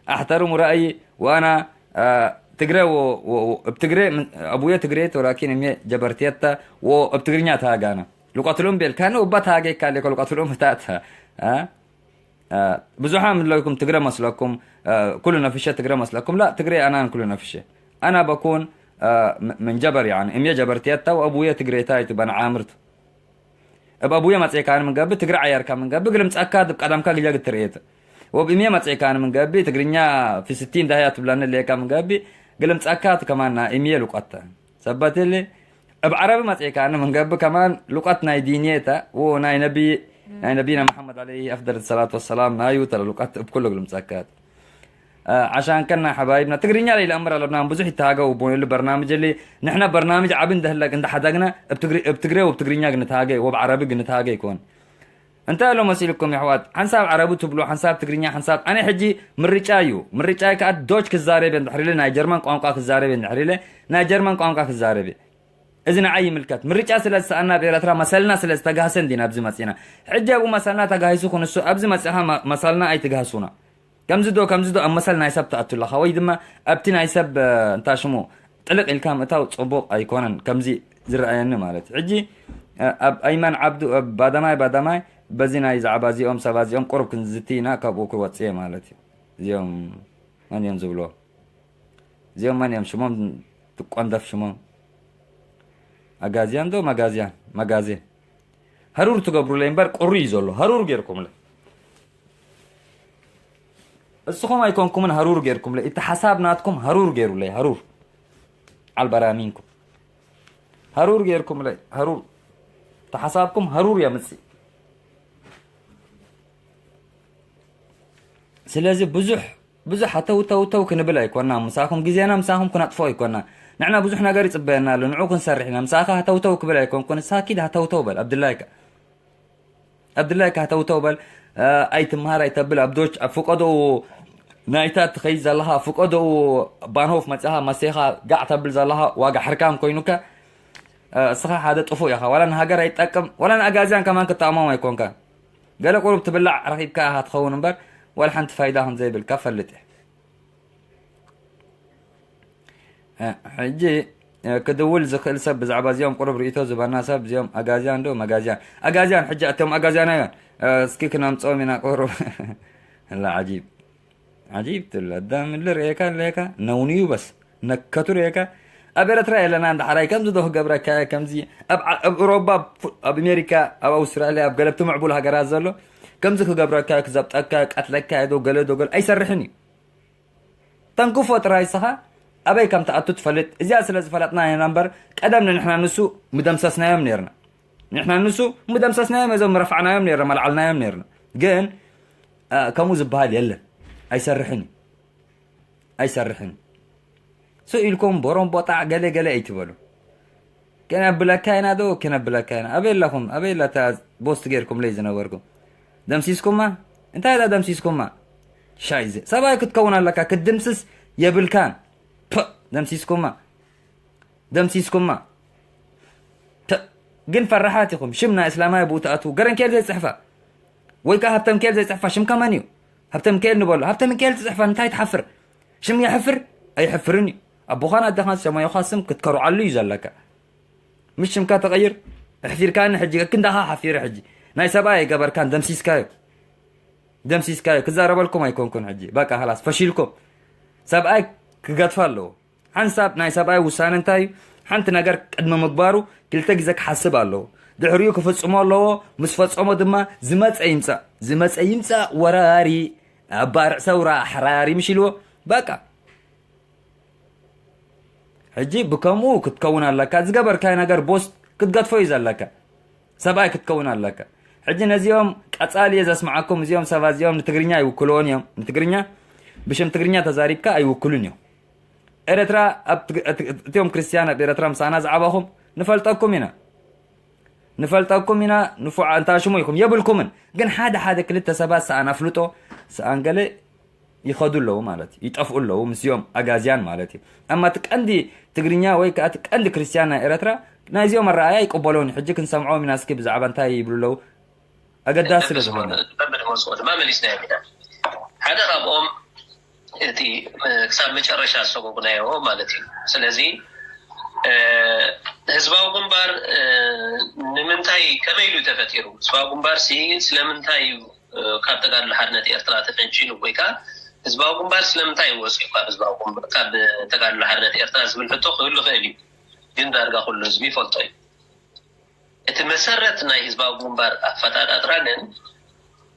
أحترم رأيي وأنا، آه، ትግረ و، و، و، اب ትግረ من، أبويا ትግሬ ولكن أمي ጀበርትየታ و اب ትግርኛ ታጋና። لغة الأم ቤል ካነ وبا ታገይ ካለ لغة الأم ታታ። ها؟ አ፣ ብዙሓም ኣለኩም ትግረ መስለኩም፣ አ፣ ኩሉ ነፍሸ ትግረ መስለኩም። ላ፣ ትግሬ ኣናን ኩሉ ነፍሸ። ኣና በኩን፣ አ፣ ም-፣ ምን ጀበር፣ ያኒ፣ እምየ ጀበርትየታ ወአቡየ ትግሬታ ይትበን ዓምርት። እብ ኣቡየ መጽኤካን ምን ገብእ፣ ትግረ ዓያርካ ምን ገብእ፣ ግልምጻካ ድብ ቀደምካ ግጀ ግትርእየት። ወብ እምየ መጽኤካን ምን ገብእ፣ ትግርኛ ፊስቲ እንዳህያ ትብላኒ ለየካ ምን ገብእ፣ ግልምጻካ ትከማና እምየ ሉቀተ። ሰበት እሊ፣ እብ ዐረቢ መጽኤካ፣ ኣነ ምን ገብእ ከማን ሉቀት ናይ ዲንየተ፣ ወ ናይ ነቢ፣ ናይ ነቢና መሐመድ ዐለይሂ አፍደል ሰላት ወሰላም ናዩ ተለ ሉቀት እብ ኩሉ ግልምጸከት። አ፣ ዐሻን ከና ሐባይብና ትግርኛ ለይለአምር አለብና፣ ብዙሕ ይተሃገው እቦን እሊ በርናምጅ እሊ፣ ንሕና በርናምጅ ዐቢ እንደህለግ እንደሐደግነ፣ እብ ትግሪ-፣ እብ ትግሬ ወብ ትግርኛ ግንተሃገ፣ ወብ ዐረቢ ግንተሃገ ይኮን። እንታይ ኣሎ መሲልኩም የሕዋት? ሓንሳብ ዓረቡ ትብሉ፣ ሓንሳብ ትግርኛ፣ ሓንሳብ ኣነ ሕጂ ምርጫ እዩ። ምርጫ ከኣ ዶች ክዛረብ እየ እንድሕር ኢለ፣ ናይ ጀርመን ቋንቋ ክዛረብ እየ እንድሕር ኢለ፣ ናይ ጀርመን ቋንቋ ክዛረብ እየ። እዚ ንዓይ ይምልከት። ምርጫ ስለ ዝሰኣና ኣብ ኤረትራ መሰልና ስለ ዝተጋህሰ እንዲና ኣብዚ መጺና። ሕጂ ኣብኡ መሰልና ተጋሂሱ ክንሱ ኣብዚ መጺኻ መ-፣ መሰልና ኣይትግሃሱና። ከምዚ ዶ፣ ከምዚ ዶ ኣብ መሰል ናይ ሰብ ትኣቱ ኣለኻ ወይ ድማ ኣብቲ ናይ ሰብ፣ እ፣ እንታይ ሽሙ ጥልቕ ኢልካ ምእታው ጽቡቕ ኣይኮነን። ከምዚ ዝረኣየኒ ማለት እዩ። ሕጂ፣ እ፣ ኣብ ኣይማን ዓብዱ፣ ኣብ ባዳማይ፣ ባዳማይ በዚ ናይ ዛዕባ እዚኦም ሰባት እዚኦም ቁሩብ ክንዝቲ ኢና ካብኡ ክወጽእ እየ ማለት እዩ። እዚኦም መን እዮም ዝብልዎ? እዚኦም መን እዮም ሽሞም? ትቆንደፍ ሽሞም። ኣጋዝያን ዶ መጋዝያን? መጋዜ። ሃሩር ትገብሩለይ እምበር ቁሪ እዩ ዘሎ። ሃሩር ጌርኩምለይ። እስኹም ኣይኮንኩምን ሃሩር ጌርኩምለይ። እቲ ሓሳብ ናትኩም ሃሩር ጌሩለይ። ሃሩር። ዓልበራሚንኩም። ሃሩር ጌርኩምለይ። ሃሩር። እቲ ሓሳብኩም ሃሩር የምጽእ። ስለዚ ብዙሕ፣ ብዙሕ ሃተውተውተው ክንብል ኣይኮና። ምሳኹም ግዜና ምሳኹም ክነጥፎ ኣይኮና። ንሕና ብዙሕ ነገር ይጽበየና ኣሎ። ንዑ ክንሰርሕ ኢና። ምሳኻ ሃተውተው ክብል ኣይኮንኩን። ሳኪድ ሃተውተው በል። ኣብድላይካ። ኣብድላይካ ሃተውተው በል። እ፣ ኣይትምሃር ኣይተብል። ኣብ ዶች፣ ኣብ ፍቀዶኡ ናይታ ትኸይድ ዘለኻ፣ ኣብ ፍቀዶኡ ባንሆፍ መጺኻ መሴኻ ጋዕ ተብል ዘለኻ ዋጋ ሕርካም ኮይኑካ። እ፣ እስኻ ሓደ ጥፉእ ኢኻ። ዋላ ንሃገር ኣይጠቅም፣ ዋላ ንኣጋዝያን ከማን ክጠቕሞም ኣይኮንካ። ገለ ቁሩብ ትብላዕ ረኺብካ ኢኻ ትኸውን እምበር፣ ዋላ ሓንቲ ፋይዳ ከም ዘይብልካ ፈልጥ እየ። እ፣ ሕጂ፣ እ፣ ክድውል ዝኽእል ሰብ ብዛዕባ እዚኦም ቁሩብ ርእይቶ ዝበና ሰብ፣ እዚኦም ኣጋዝያን ዶ መጋዝያን? ኣጋዝያን፣ ሕጂ ኣቶም ኣጋዝያናውያን፣ እ፣ እስኪ ክነምጽኦም ኢና ቁሩብ። ላ ዓጂብ። ዓጂብ ትብል። ኣዳም እለ ርእየካ ኣለካ፣ ነውንዩ በስ። ነከቱ ርእየካ። ኣብ ኤረትራ የለና እንዳ ሓራይ ከምዚ ዶ ክገብረካ እየ፣ ከምዚ ኣብ ዓ-፣ ኣብ ኤውሮጳ፣ ኣብ ፉ-፣ ኣብ ኣሜሪካ፣ ኣብ ኣውስትራልያ፣ ኣብ ገለብቲ ምዕቡል ሃገራት ዘሎ ከምዚ ክገብረካ፣ ክዘብጠካ፣ ቀትለካ እየ ዶ ገለ ዶ ገለ ኣይሰርሕን እዩ። ተንክፎ ጥራይ እስኻ ኣበይ ከም ትኣቱ ትፈልጥ። እዚኣ ስለ ዝፈለጥና ኢና እምበር ቀደም ንሕና ንሱ ምደምሰስናዮም ነርና። ንሕና ንሱ ምደምሰስናዮም እዞም ረፋዕናዮም ነርና፣ መልዓልናዮም ነርና። ግን፣ እ፣ ከምኡ ዝበሃል የለን። ኣይሰርሕን እዩ። ኣይሰርሕን። ስቕ ኢልኩም ቦሮምቦጣዕ ገለ ገለ ኣይትበሉ። ከነብለካ ኢና ዶ? ከነብለካ ኢና። ኣበይ ኣለኹም? ኣበይ ኣላ እታ ቦስት ጌርኩምለይ ዝነበርኩም? ደምሲስኩማ? እንታይ እታ ደምሲስኩማ? ሻይዘ። ሰብኣይ ክትከውን ኣለካ፣ ክትድምስስ የብልካን። ፕእ፣ ደምሲስኩማ። ደምሲስኩማ። ተ-፣ ግን ፈራሓት ኢኹም። ሽም ናይ እስላማይ ብኡ ትኣትዉ። ገረንኬል ዘይጽሕፋ። ወይ ከኣ ሃብተምኬል ዘይጽሕፋ። ሽምካ መን እዩ? ሃብተምኬል ንበሎ። ሃብተምኬል ትጽሕፋ፣ እንታይ ትሓፍር? ሽም የሕፍር? ኣይሕፍርን እዩ። ኣቦኻን ኣደኻን ዝሰመዮኻ ስም ክትከርዓሉ እዩ ዘለካ። ምስ ሽምካ ተቐይር፣ ኣሕፊርካኒ ሕጂ፣ ክንዳኻ ሓፊረ ሕጂ። ናይ ሰብኣይ ኣይገበርካን፣ ደምሲስካዮ። ደምሲስካዮ። ክዛረበልኩም ኣይኮንኩን ሕጂ። በቃ፣ ኸላስ፣ ፈሺልኩም። ሰብኣይ ክገድፋ ኣለዎ። ሓንሳብ ናይ ሰብኣይ ውሳነ እንታይ እዩ? ሓንቲ ነገር ቅድሚ ምግባሩ ክልተ ግዜ ክሓስብ ኣለዎ። ድሕሪኡ ክፍጽሞ ኣለዎ። ምስ ፈጸሞ ድማ ዝመጸ ይምጻእ፣ ዝመጸ ይምጻእ ወራሪ፣ ኣባርዕ ሰውራ ኣሕራሪ ምሽ ኢልዎ። በቃ። ሕጂ ብከምኡ ክትከውን ኣለካ። ዝገበርካዮ ነገር ቦስ ክትገድፎ እዩ ዘለካ። ሰብኣይ ክትከውን ኣለካ። ሕጂ ነዚኦም ቀጻሊ እየ ዘስምዓኩም። እዚኦም ሰባት እዚኦም ንትግርኛ ኣይውክልዎን እዮም። ንትግርኛ፣ ብሽም ትግርኛ ተዛሪብካ ኣይውክሉን እዮም። ኤረትራ፣ ኣብ ትግ-፣ እቲ-፣ እቲኦም ክርስትያን ኣብ ኤረትራ ምሳና ዝዓበኹም ንፈልጠኩም ኢና። ንፈልጠኩም ኢና። ንፉዓ እንታሽሙ ኢኹም የብልኩምን። ግን ሓደ ሓደ ክልተ ሰባት ሰኣን ኣፍልጦ፣ ሰኣን ገለ ይኸዱ ኣለዉ ማለት እዩ። ይጠፍኡ ኣለዉ ምስዚኦም ኣጋዝያን ማለት እዩ። ኣማ እቲ ቀንዲ ትግርኛ ወይ ከኣ እቲ ቀንዲ ክርስትያን ናይ ኤረትራ ናይዚኦም ኣረኣእያ ይቅበሎን እዩ። ሕጂ ክንሰምዖም ኢና እስኪ ብዛዕባ እንታይ ይብሉ ኣለዉ። ኣገዳሲ ስለ ዝኾነ። በብድመፅኦ ድማ መሊስናዮም ኢና። ሓደ ካብኦም እቲ፣ እ፣ ክሳብ መጨረሻ ዝሰጎጉናዮ ማለት እዩ። ስለዚ፣ እ፣ ህዝባዊ ግንባር፣ እ፣ ንምንታይ ከመይ ኢሉ ተፈጢሩ? ህዝባዊ ግንባር ሲ ስለምንታይ እዩ፣ እ፣ ካብ ተጋድሎ ሓርነት ኤርትራ ተፈንጪሉ? ወይ ከዓ ህዝባዊ ግንባር ስለምንታይ እዩ ወፂኡ ካብ ህዝባዊ ግንባር፣ ካብ ተጋድሎ ሓርነት ኤርትራ ዝብል ሕቶ ክህሉ ይኽእል እዩ። ግን ዳርጋ ኩሉ ህዝቢ ይፈልጦ እዩ። እቲ መሰረት ናይ ህዝባዊ ግንባር ኣፈጣጣጥራ ግን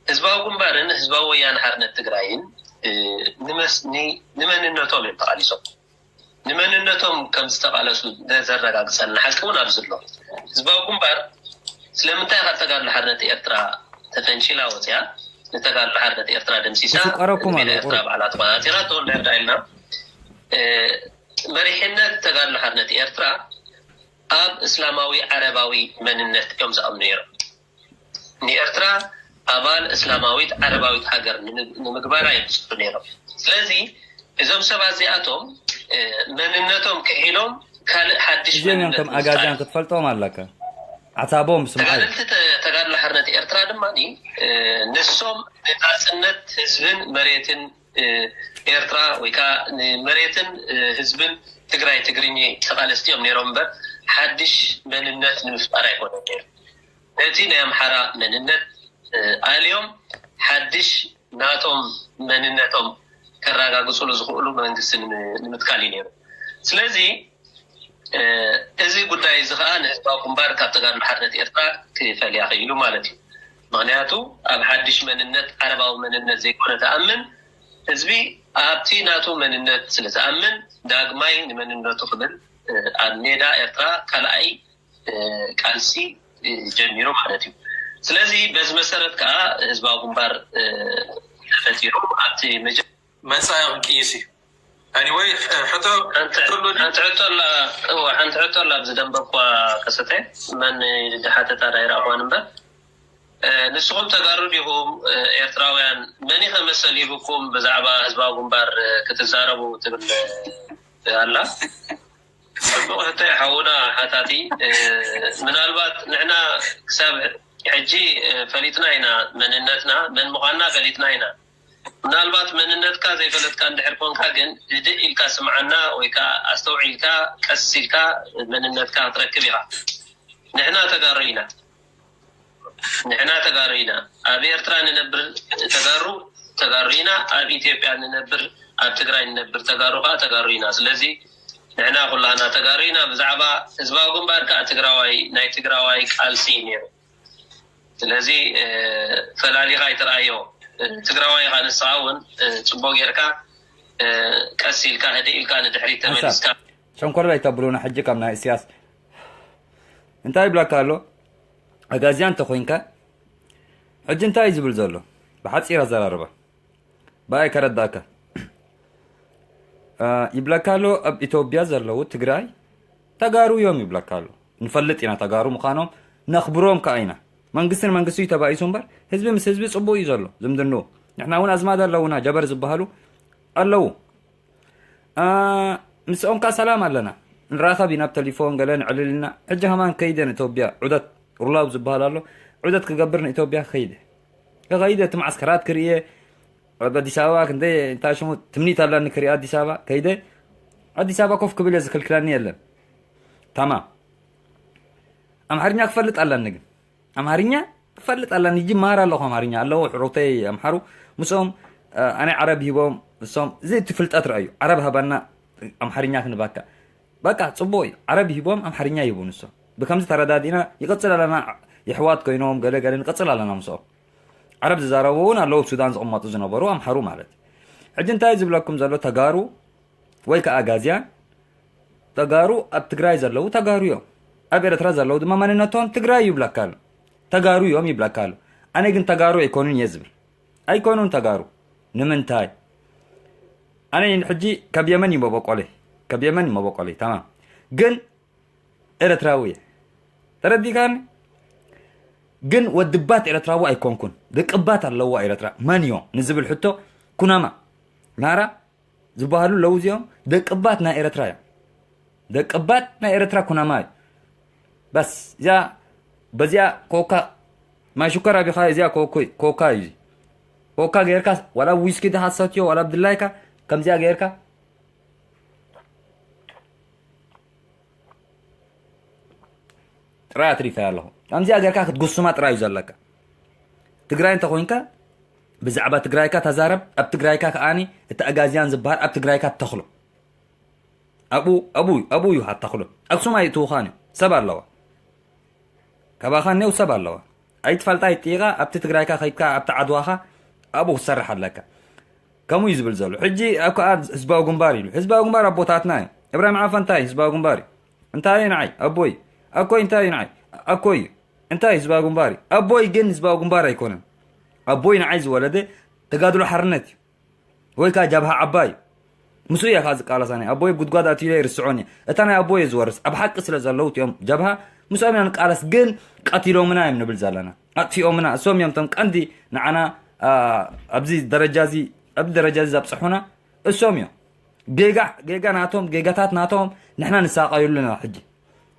ህዝባዊ ግንባርን ህዝባዊ ወያነ ሓርነት ትግራይን፣ እ፣ ንመስ-፣ ኒ-፣ ንመንነቶም እዮም ተቓሊሶም። ንመንነቶም ከም ዝተቓለሱ ዘረጋግጸልና ሓቂ እውን ኣብዚ ኣሎ። ህዝባዊ ግንባር ስለምንታይ ካብ ተጋድሎ ሓርነት ኤርትራ ተፈንጪላ ወፂኣ፣ ንተጋድሎ ሓርነት ኤርትራ ደምሲሳ፣ ተስቆረኩም ዕድመ ኣሎ፣ ኤርትራ ቁሩብ። ባዕላ ተቆናጺራቶ ንርዳ ኢልና፣ እ፣ መሪሕነት ተጋድሎ ሓርነት ኤርትራ ኣብ እስላማዊ ዓረባዊ መንነት እዮም ዝኣምኑ ነይሮም። ንኤርትራ ኣባል እስላማዊት ዓረባዊት ሃገር ንምግባራ ይብፅሑ ነይሮም። ስለዚ እዞም ሰባት እዚኣቶም መንነቶም ክሒሎም ካልእ ሓድሽ እዚኦም መንነት ከም ኣጋዚያን ክትፈልጦም ኣለካ። ዓታቦም ስምዓይ ተጋደልቲ ተ- ተጋድሎ ሓርነት ኤርትራ ድማ ንሶም ንናፅነት ህዝብን መሬትን ኤርትራ ወይ ከዓ ንመሬትን ህዝብን ትግራይ ትግርኝ ተቃለስቲ እዮም ነይሮም እምበር ሓድሽ መንነት ንምፍጣር ኣይኮነን ነይሩ። ነቲ ናይ ኣምሓራ መንነት ኣልዮም ሓድሽ ናቶም መንነቶም ከረጋግፅሉ ዝኽእሉ መንግስቲ ንምትካል እዩ ነይሩ። ስለዚ እዚ ጉዳይ እዚ ከዓ ንህዝባዊ ግንባር ካብ ተጋድሎ ሓርነት ኤርትራ ክፈልያ ክኢሉ ማለት እዩ። ምክንያቱ ኣብ ሓድሽ መንነት ዓረባዊ መንነት ዘይኮነ ተኣምን ህዝቢ ኣብቲ ናቱ መንነት ስለዝኣምን ዳግማይ ንመንነቱ ክብል ኣብ ሜዳ ኤርትራ ካልኣይ ቃልሲ ጀሚሩ ማለት እዩ። ስለዚ በዚ መሰረት ከዓ ህዝባዊ ግንባር ተፈጢሩ ኣብቲ መጀ- መፃኢ ክንቅይስ እዩ። Anyway ሕቶ ሓንቲ ሕቶ ኣላ እወ ሓንቲ ሕቶ ኣላ ኣብዚ ደንበብኳ ከሰተ መን ድሓተታ ዳይራ እኳን እምበር ንስኹም ተጋሩ ዲኹም ኤርትራውያን መን ከ መሰል ሂብኩም ብዛዕባ ህዝባዊ ግንባር ክትዛረቡ ትብል ኣላ። ጽቡቕ ሕቶ እዩ ሓውና ሓታቲ። ምናልባት ንሕና ክሳብ ሕጂ ፈሊጥና ኢና መንነትና መን ምዃንና ፈሊጥና ኢና። ምናልባት መንነትካ ዘይፈለጥካ እንድሕር ኮንካ ግን ህድእ ኢልካ ስምዓና ወይ ከዓ ኣስተውዒልካ ቀስ ኢልካ መንነትካ ክትረክብ ኢኻ። ንሕና ተጋሩ ኢና። ንሕና ተጋሩ ኢና። ኣብ ኤርትራ ንነብር ተጋሩ ተጋሩ ኢና። ኣብ ኢትዮጵያ ንነብር ኣብ ትግራይ ንነብር ተጋሩ ከዓ ተጋሩ ኢና። ስለዚ ንሕና ኩላህና ተጋሩ ኢና። ብዛዕባ ህዝባዊ ግንባር ከዓ ትግራዋይ ናይ ትግራዋይ ቃልሲ እዩ ነይሩ። ስለዚ ፈላሊኻ ኣይትርኣዮ። ትግራዋይ ኢኻ ንስኻ እውን ፅቡቅ ጌርካ ቀስ ኢልካ ህድእ ኢልካ ንድሕሪት ተመሊስካ ሸንኮለል ኣይተብሉና ሕጂ ከም ናይ እስያስ እንታይ ይብለካ ኣሎ ኣጋዝያ እንተኮይንካ ሕጂ እንታይ እዩ ዝብል ዘሎ ብሓፂር ኣዘራርባ ብኣይ ከረዳእካ ይብለካ ኣሎ ኣብ ኢትዮጵያ ዘለዉ ትግራይ ተጋሩ እዮም ይብለካ ኣሎ ንፈልጥ ኢና ተጋሩ ምዃኖም ነኽብሮም ከዓ ኢና መንግስቲ ንመንግስቲ እዩ ተባኢሱ እምበር ህዝቢ ምስ ህዝቢ ፅቡቅ እዩ ዘሎ ዝምድንኡ ንሕና እውን ኣዝማድ ኣለውና ጀበር ዝበሃሉ ኣለዉ ምስኦም ከዓ ሰላም ኣለና ንራኸብ ኢና ብተሊፎን ገለ ንዕልል ኢና ሕጂ ከማን ከይደ ንኢትዮጵያ ዑደት ሩላው ዝበሃል ኣሎ ዑደት ክገብር ንኢትዮጵያ ከይደ ከኸይደ እቲ ማዓስከራት ክርእየ ኣብ ኣዲስ ኣበባ ክንደይ እንታይ ሽሙ ትምኒት ኣለኒ ክርኢ ኣዲስ ኣበባ ከይደ ኣዲስ ኣበባ ኮፍ ክብል እየ ዝክልክለኒ የለን ታማም ኣምሓርኛ ክፈልጥ ኣለኒ ግን ኣምሓርኛ ክፈልጥ ኣለኒ ይማር ኣለኹ ኣምሓርኛ ኣለዉ ሕሩተይ ኣምሓሩ ምስኦም ኣነ ዓረብ ሂቦም እሶም እዚ እቲ ፍልጠት ረኣዩ ዓረብ ሃባና ኣምሓርኛ ክንባካ በቃ ፅቡቅ እዩ ዓረብ ሂቦም ኣምሓርኛ ይህቡ ንሶም ብከምዚ ተረዳዲእና ይቀፅል ኣለና የሕዋት ኮይኖም ገለ ገለ ንቀፅል ኣለና ምስኦም ዓረብ ዝዛረቡ እውን ኣለዉ ኣብ ሱዳን ዝቕመጡ ዝነበሩ ኣምሓሩ ማለት ሕጂ እንታይ ዝብለኩም ዘሎ ተጋሩ ወይ ከዓ ኣጋዝያን ተጋሩ ኣብ ትግራይ ዘለዉ ተጋሩ እዮም ኣብ ኤርትራ ዘለዉ ድማ መንነቶም ትግራይ ይብለካ ኣሎ ተጋሩ እዮም ይብለካ ኣሎ ኣነ ግን ተጋሩ ኣይኮኑን እየ ዝብል ኣይኮኑን ተጋሩ ንምንታይ ኣነ ሕጂ ካብ የመን እዩ መበቆለይ ካብ የመን እዩ መበቆለይ ተማም ግን ኤርትራዊ እየ ተረዲካኒ ግን ወድባት ኤርትራዊ ኣይኮንኩን ደቅባት ኣለዋ ኤርትራ መን እዮም ንዝብል ሕቶ ኩናማ ናራ ዝበሃሉ ኣለዉ እዚኦም ደቅባት ናይ ኤርትራ እዮም ደቅባት ናይ ኤርትራ ኩናማ እዩ በስ እዚኣ በዚኣ ኮካ ማይ ሽኮር ኣቢኻ እዚኣ ኮኮይ ኮካ እዩ ኮካ ገይርካ ዋላ ዊስኪ ድኻ ትሰትዮ ዋላ ብድላይካ ከምዚኣ ገይርካ ጥራይ ኣትሪፈያ ኣለኹ ከምዚኣ ገይርካ ክትጉስማ ጥራይ እዩ ዘለካ ትግራይ እንተኮይንካ ብዛዕባ ትግራይካ ተዛረብ ኣብ ትግራይካ ከዓኒ እቲ ኣጋዝያን ዝበሃል ኣብ ትግራይካ ተኽሎ ኣብኡ ኣብኡ ኣብኡ እዩ ሃተኽሎ ኣክሱም ኣይእትውኻን እዩ ሰብ ኣለዋ ካባኻ እኔው ሰብ ኣለዋ ኣይትፈልጣ ኣይጥይቓ ኣብቲ ትግራይካ ከይድካ ኣብቲ ዓድዋኻ ኣብኡ ክትሰርሕ ኣለካ ከምኡ እዩ ዝብል ዘሎ ሕጂ ኣብ ከዓ ህዝባዊ ግንባር ኢሉ ህዝባዊ ግንባር ኣቦታትና እዩ እብራሂም ዓፈ እንታይ ህዝባዊ ግንባር እዩ እንታይ እዩ ንዓይ ኣቦይ ኣኮይ እንታይ እዩ ንዓይ ኣኮይ እዩ እንታይ ህዝባዊ ግንባር እዩ ኣቦይ ግን ህዝባዊ ግንባር ኣይኮነን ኣቦይ ንዓይ ዝወለደ ተጋድሎ ሓርነት እዩ ወይ ከዓ ጃብሃ ዓባይ እዩ ምስኡ እየ ከዓ ዝቃለሳኒ ኣቦይ ጉድጓድ ኣትዩ ይርስዖን እየ እታ ናይ ኣቦይ ዝወርስ ኣብ ሓቂ ስለ ዘለዉ እቲኦም ጃብሃ ምስኦም ኢና ንቃለስ፣ ግን ቀቲሎምና እዮም ንብል ዘለና፣ ኣጥፊኦምና። እሶም እዮም እቶም ቀንዲ ንዓና፣ አ፣ ኣብዚ ደረጃ እዚ፣ ኣብዚ ደረጃ እዚ ዘብፅሑና እሶም እዮም። ጌጋ፣ ጌጋ ናቶም፣ ጌጋታት ናቶም ንሕና ንሳቐየሉ ኣለና። ሕጂ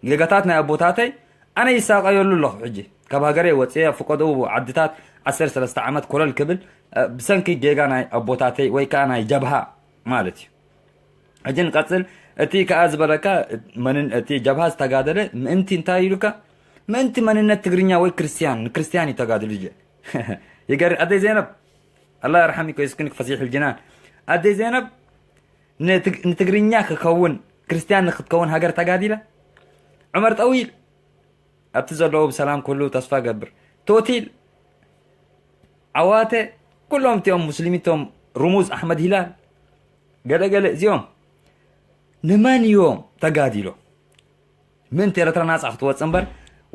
ጌጋታት ናይ ኣቦታተይ ኣነ ይሳቐየሉ ኣለኹ። ሕጂ ካብ ሃገረይ ወፅየ ኣብ ፍቆዶ ዓድታት ዓሰርተ ሰለስተ ዓመት ኮለል ክብል፣ አ፣ ብሰንኪ ጌጋ ናይ ኣቦታተይ ወይ ከዓ ናይ ጀብሃ ማለት እዩ። ሕጂ ንቀፅል። እቲ ከዓ ዝበለካ መንን-፣ እቲ ጀብሃ ዝተጋደለ ምእንቲ እንታይ ኢሉካ? ምእንቲ መንነት ትግርኛ ወይ ክርስትያን፣ ንክርስትያን እዩ ተጋድሉ። ጀ ይገር ኣደይ ዜነብ ኣላ ርሓሚ ኮይስክን ፈሲሕ ልጅናን ኣደይ ዜነብ ንትግ-፣ ንትግርኛ ክኸውን፣ ክርስትያን ንክትከውን ሃገር ተጋዲላ። ዑመር ጠዊል ኣብቲ ዘለዉ ብሰላም ኩሉ ተስፋ ገብር። ቶቲል ዓዋተ፣ ኩሎም እቲኦም ሙስሊም እቶም ርሙዝ ኣሕመድ ሂላል ገለገለ እዚኦም ንመን እዮም ተጋዲሎም? ምእንቲ ኤርትራ ናጻ ክትወጽእ እምበር፣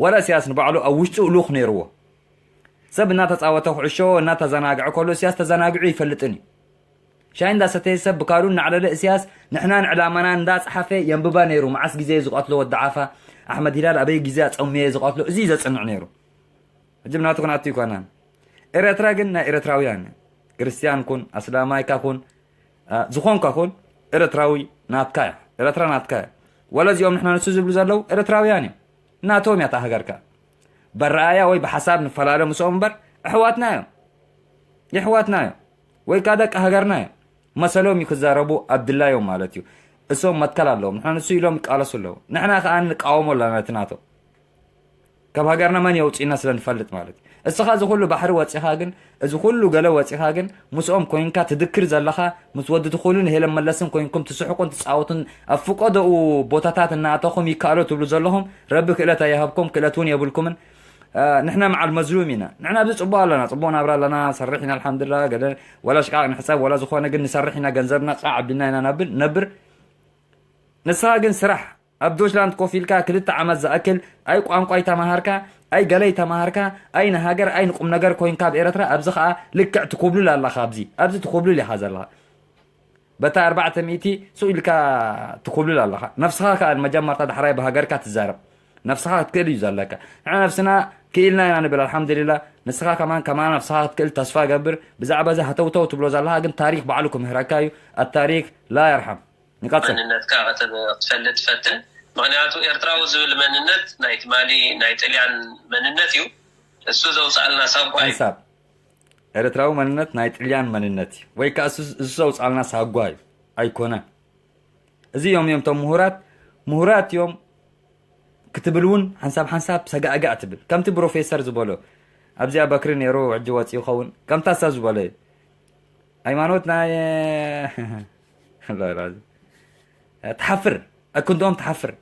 ወላ እስያስ ንባዕሉ ኣብ ውሽጡ ልኡኽ ነይርዎ። ሰብ እናተጻወተ ኩዕሾ እናተዘናግዐ ከሎ እስያስ ተዘናጊዑ ይፈልጥን እዩ። ሻሂ እንዳሰተየ ሰብ ብካሉ እናዕለለ እስያስ ንሕናን ዕላማና እንዳጸሓፈ የንብባ ነይሩ። መዓስ ግዜ ዝቐትሎ ወዲ ዓፋ ኣሕመድ ሂላል ኣበይ ግዜ ኣጸምየ ዝቐትሎ እዚ ዘጽንዕ ነይሩ። ሕጂ ብናቱ ክንኣቱ ይኮናን። ኤረትራ ግን ናይ ኤረትራውያን እያ። ክርስትያን ኩን፣ ኣስላማይካ ኩን፣ አ፣ ዝኾንካ ኩን፣ ኤረትራዊ ናትካ እያ። ኤረትራ ናትካ እያ። ወላ እዚኦም ንሕና ንሱ ዝብሉ ዘለዉ ኤረትራውያን እዮም። ናቶም እያ እታ ሃገርካ። በረኣያ ወይ ብሓሳብ ንፈላለ ምስኦም እምበር ኣሕዋትና እዮም። የሕዋትና እዮም። ወይ ከኣ ደቂ ሃገርና እዮም። መሰሎም እዩ ክዛረቡ ኣብ ድላዮም ማለት እዩ። እሶም መትከል ኣለዎም። ንሕና ንሱ ኢሎም ይቃለሱ ኣለዉ። ንሕና ከኣ ንቃወሞ ኣለና ነቲ ናቶም። ካብ ሃገርና መን የውፅእና ስለ ንፈልጥ ማለት እዩ። እስኻ እዚ ኩሉ ባሕሪ ወፂኻ ግን፣ እዚ ኩሉ ገለ ወፂኻ ግን፣ ምስኦም ኮይንካ ትድክር ዘለኻ፣ ምስ ወዲ ትኹልን ሄለን መለስን ኮይንኩም ትስሕቁን ትፃወቱን ኣብ ፍቆደኡ ቦታታት እናኣተኹም ይከኣሎ ትብሉ ዘለኹም፣ ረቢ ክእለት ኣይሃብኩም፣ ክእለት እውን የብልኩምን። አ፣ ንሕና መዓል መዝሉም ኢና። ንሕና ኣብዚ ፅቡቅ ኣለና፣ ፅቡቅ ናብራ ኣለና፣ ሰርሕ ኢና ኣልሓምዱላ፣ ገለ ወላ ሽቃቅ ንሕፀብ ወላ ዝኾነ ግን ንሰርሕ ኢና፣ ገንዘብና ቃዕ ኣቢልና ኢና ናብል ነብር። ንስኻ ግን ስራሕ ኣብ ዶችላንድ ኮፍ ኢልካ ክልተ ዓመት ዝኣክል ኣይ ቋንቋ ይተማሃርካ፣ ኣይ ገለ ይተማሃርካ፣ ኣይ ንሃገር፣ ኣይ ንቁም ነገር ኮይንካ ኣብ ኤረትራ፣ ኣብዚ ኸኣ ልክዕ ትኩብልል ኣለኻ። ኣብዚ፣ ኣብዚ ትኩብልል ኢኻ ዘለኻ። በታ ኣርባዕተ ሚእቲ ሱቕ ኢልካ ትኩብልል ኣለኻ። ነፍስኻ ከኣ መጀመርታ ዳሕራይ ብሃገርካ ትዛረብ። ነፍስኻ ክትክእል እዩ ዘለካ። ንሕና ነፍስና ክኢልና ኢና ንብል፣ ኣልሓምዱሊላ። ንስኻ ከማን፣ ከማን ነፍስኻ ክትክእል ተስፋ እገብር። ብዛዕባ እዚ ሃተውተው ትብሎ ዘለኻ ግን ታሪኽ ባዕሉ ክምህረካ እዩ። ኣታሪኽ ላ የርሓም። ንቀጽል። መንነትካ ከተ-፣ ክትፈልጥ ፈትን። ምኽንያቱ ኤርትራዊ ዝብል መንነት ናይ ትማሊ ናይ ጥልያን መንነት እዩ። እሱ ዘውፅኣልና ሳጓ እዩ። ሓንሳብ ኤርትራዊ መንነት ናይ ጥልያን መንነት እዩ። ወይ ከኣ እሱ፣ እሱ ዘውፅኣልና ሳጓ እዩ። ኣይኮነን። እዚኦም እዮም እቶም ምሁራት፣ ምሁራት እዮም ክትብል እውን ሓንሳብ ሓንሳብ ሰጋእጋእ ትብል። ከምቲ ፕሮፌሰር ዝበሎ፣ ኣብዚኣ በክሪ ነይሩ፣ ሕጂ ወፂኡ ይኸውን። ከምታ እሳ ዝበሎ እዩ። ሃይማኖት ናይ ትሓፍር፣ ኣክንዶም ትሓፍር።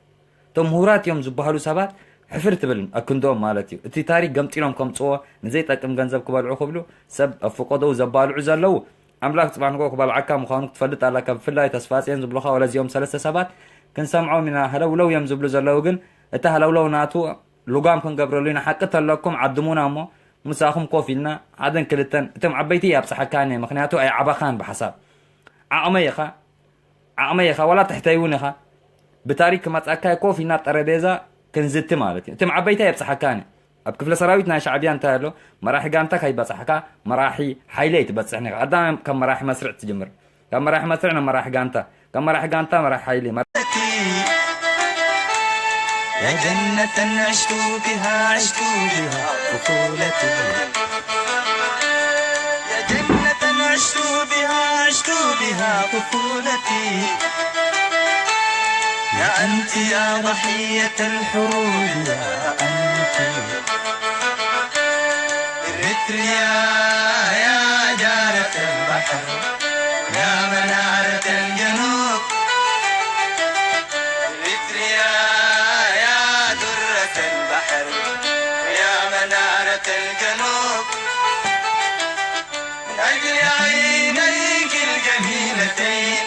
እቶም ምሁራት እዮም ዝበሃሉ ሰባት ሕፍር ትብል ኣክንዶም ማለት እዩ። እቲ ታሪክ ገምጢሎም ከምፅዎ፣ ንዘይጠቅም ገንዘብ ክበልዑ ክብሉ ሰብ ኣብ ፍቆደኡ ዘባልዑ ዘለዉ፣ ኣምላክ ፅባሕ ንግሆ ክበልዓካ ምዃኑ ክትፈልጥ ኣለካ። ብፍላይ ተስፋፅዮን ዝብሉኻ ወላ እዚኦም ሰለስተ ሰባት ክንሰምዖም ኢና። ሃለውለው እዮም ዝብሉ ዘለዉ፣ ግን እቲ ሃለውለው ናቱ ልጓም ክንገብረሉ ኢና። ሓቂ ተለኩም ዓድሙና እሞ ምሳኹም ኮፍ ኢልና ሓደን ክልተን እቶም ዓበይቲ ኣብፅሓካን እየ። ምኽንያቱ ኣይዓበኻን ብሓሳብ ዓቕመይ ኢኻ፣ ዓቕመይ ኢኻ፣ ዋላ ትሕተይ እውን ኢኻ። ብታሪክ ክመፃካ ኮፍ ኢልና ኣብ ጠረጴዛ ክንዝቲ ማለት እዩ። እቶም ዓበይቲ ኣይብፅሓካን እዩ። ኣብ ክፍለ ሰራዊት ናይ ሻዕብያ እንታይ ኣሎ? መራሒ ጋንታ ከይበፃሕካ መራሒ ሓይሊ ኣይትበፅሕን ኢኻ። ቀዳም ካብ መራሒ መስርዕ ትጅምር። ካብ መራሒ መስርዕ ናብ መራሒ ጋንታ፣ ካብ መራሒ ጋንታ መራሒ ሓይሊ። መራ- يا جنة عشت بها، عشت بها طفولتي. يا جنة عشت بها، عشت بها طفولتي. يا أنت يا ضحية الحروب، يا أنت. إريتريا يا جارة البحر، يا منارة الجنوب. إريتريا يا درة البحر، يا منارة الجنوب. من أجل عينيك الجميلتين،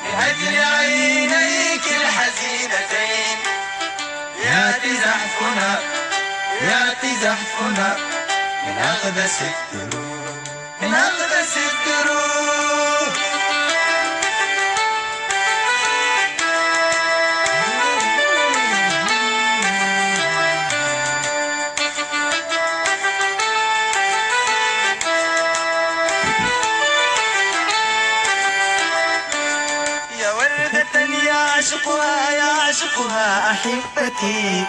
من أجل عينيك الحزينتين، يأتي زحفنا، يأتي زحفنا من أقدس الدروب، من أقدس الدروب. أحبتي،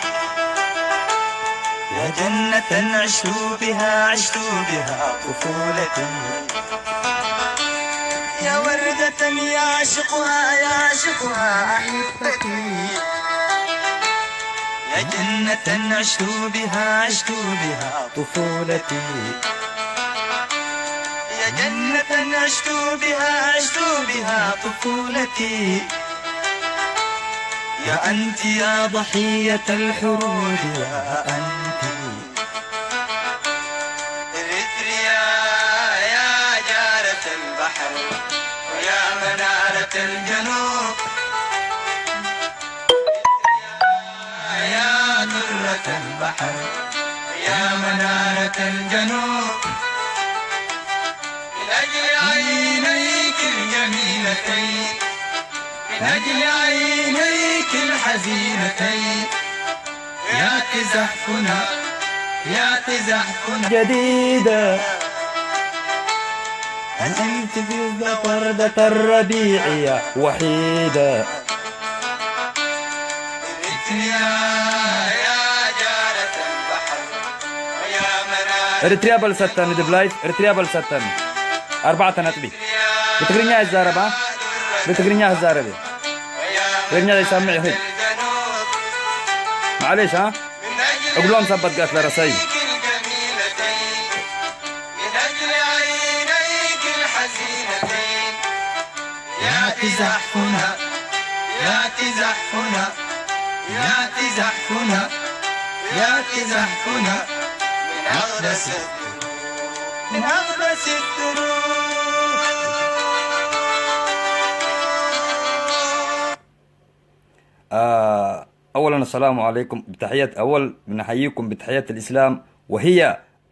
يا جنة عشت بها، عشت بها طفولتي. يا وردة يعشقها، يعشقها أحبتي. يا جنة عشت بها، عشت بها طفولتي. يا جنة عشت بها، عشت بها طفولتي. يا أنت يا ضحية الحروب، يا أنت. إريتريا يا جارة البحر، ويا منارة الجنوب. يا درة البحر، يا منارة الجنوب. من أجل عينيك الجميلتين، من أجل عينيك الحزينتين، يأتي زحفنا، يأتي زحفنا جديدة. أنت في وردة الربيع يا وحيدة. ኤርትርያ በልሰተን ድብ ላይፍ፣ ኤርትርያ በልሰተን። ኣርባዕተ ነጥቢ። ብትግርኛ ይዛረባ። ብትግርኛ ክዛረብ እየ። ትግርኛ ዘይሰምዕ ይኽእል። ማዕሌሽ፣ አ? ዕግሎም ሰበት ገእት ለረሰይ። يأتي زحفنا، يأتي زحفنا، يأتي زحفنا، يأتي زحفنا من أقدس الدروب، من أقدس الدروب. آه، أولًا السلام عليكم، بتحية، أول بنحييكم بتحية الإسلام، وهي